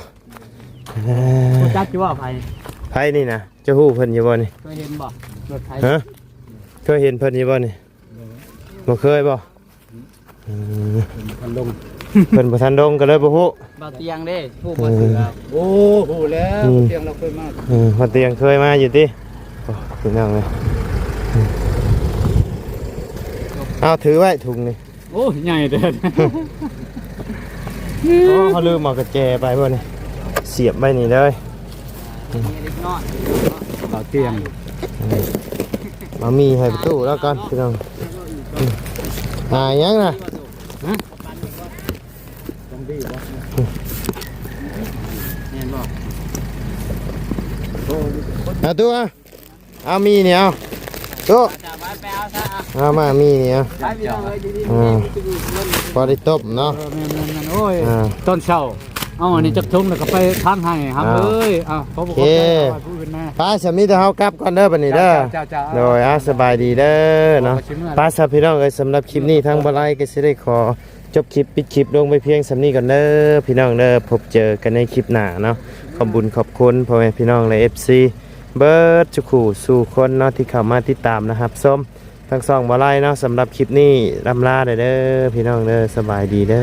ຮູ້ຈັກຢູ່ບໍ່ ໃຜ ໃຜນີ້ນະ ເຈົ້າຮູ້ເພິ່ນຢູ່ບໍ່ນີ້ ເຄີຍເຫັນບໍ່ ລົດໄຖ ຮະ ເຄີຍເຫັນເພິ່ນຢູ່ບໍ່ນີ້ ບໍ່ເຄີຍບໍ່? ອືມ ເພິ່ນບໍ່ທັນລົງ ເພິ່ນບໍ່ທັນລົງກໍເລີຍບໍ່ຮູ້ ບ່າວຕຽງເດ້ ຮູ້ບໍ່ເຊື່ອ ເອີ ໂອ້ ຮູ້ແລ້ວ ອືມ ບ່າວຕຽງລາວເຄີຍມາ ເອີ ບ່າວຕຽງເຄີຍມາຢູ່ຕິ ໂອ້ ພີ່ນ້ອງເອີຍ ເອົາ ຖືໄວ້ຖົງນີ້ ໂອ້ ໃຫຍ່ແທ້ ໂອ້ ເຮົາລືມເອົາກະແຈໄປບໍ່ນີ້ ສຽບໄວ້ນີ້ເລີຍ ບ່າວຕຽງ ເອົາໝີ່ໃຫ້ປະຕູລາວກ່ອນ ພີ່ນ້ອງ ຫາຫຍັງນະ ຮະ ແມ່ນບໍ່ ເອົາຕູ້ ເອົາ ເອົາໝີ່ນີ້ ເອົາ ຕູ້ ເອົາມາໝີ່ນີ້ ເອົາ ອ່າ ພໍໄດ້ຕົ້ມເນາະ ເອີ ແມ່ນໆໆ ໂອ້ຍ ອ່າ ຕອນເຊົ້າ ເອົາອັນນີ້ຈັກຖົງ ແລ້ວກໍໄປທາງໃຫ້ ອ່າ ເອີຍ ອ່າ ຂອບ ໂອເຄ ຂອບໃຈ ຜູ້ອື່ນແດ່ ໄປ ສາມີແຕ່ເຮົາກັບກ່ອນເດີ ບັດນີ້ເດີ ເຈົ້າ ເຈົ້າ ເຈົ້າ ໂດຍ ອ່າ ສະບາຍດີເດີເນາະ ໄປຊະ ພີ່ນ້ອງເອີຍ ສຳລັບຄລິບນີ້ ທາງບ່າວໄລກໍຊິໄດ້ຂໍ ຈົບຄລິບ ປິດຄລິບລົງໄປພຽງສ່ຳນີ້ກ່ອນເດີ ພີ່ນ້ອງເດີ ພົບເຈີກັນໃນຄລິບໜ້າເນາະ ຂອບບຸນຂອບຄຸນພໍ່ແມ່ພີ່ນ້ອງ ແລະ ເອັຟຊີ ເບິດສູ່ຄູ່ສູ່ຄົນເນາະ ທີ່ເຂົ້າມາຕິດຕາມ ແລະ ຮັບຊົມທາງຊ່ອງບ່າວໄລເນາະ ສຳລັບຄລິບນີ້ ລ່ຳລາໄດ້ເດີ ພີ່ນ້ອງເດີ ສະບາຍດີເດີ.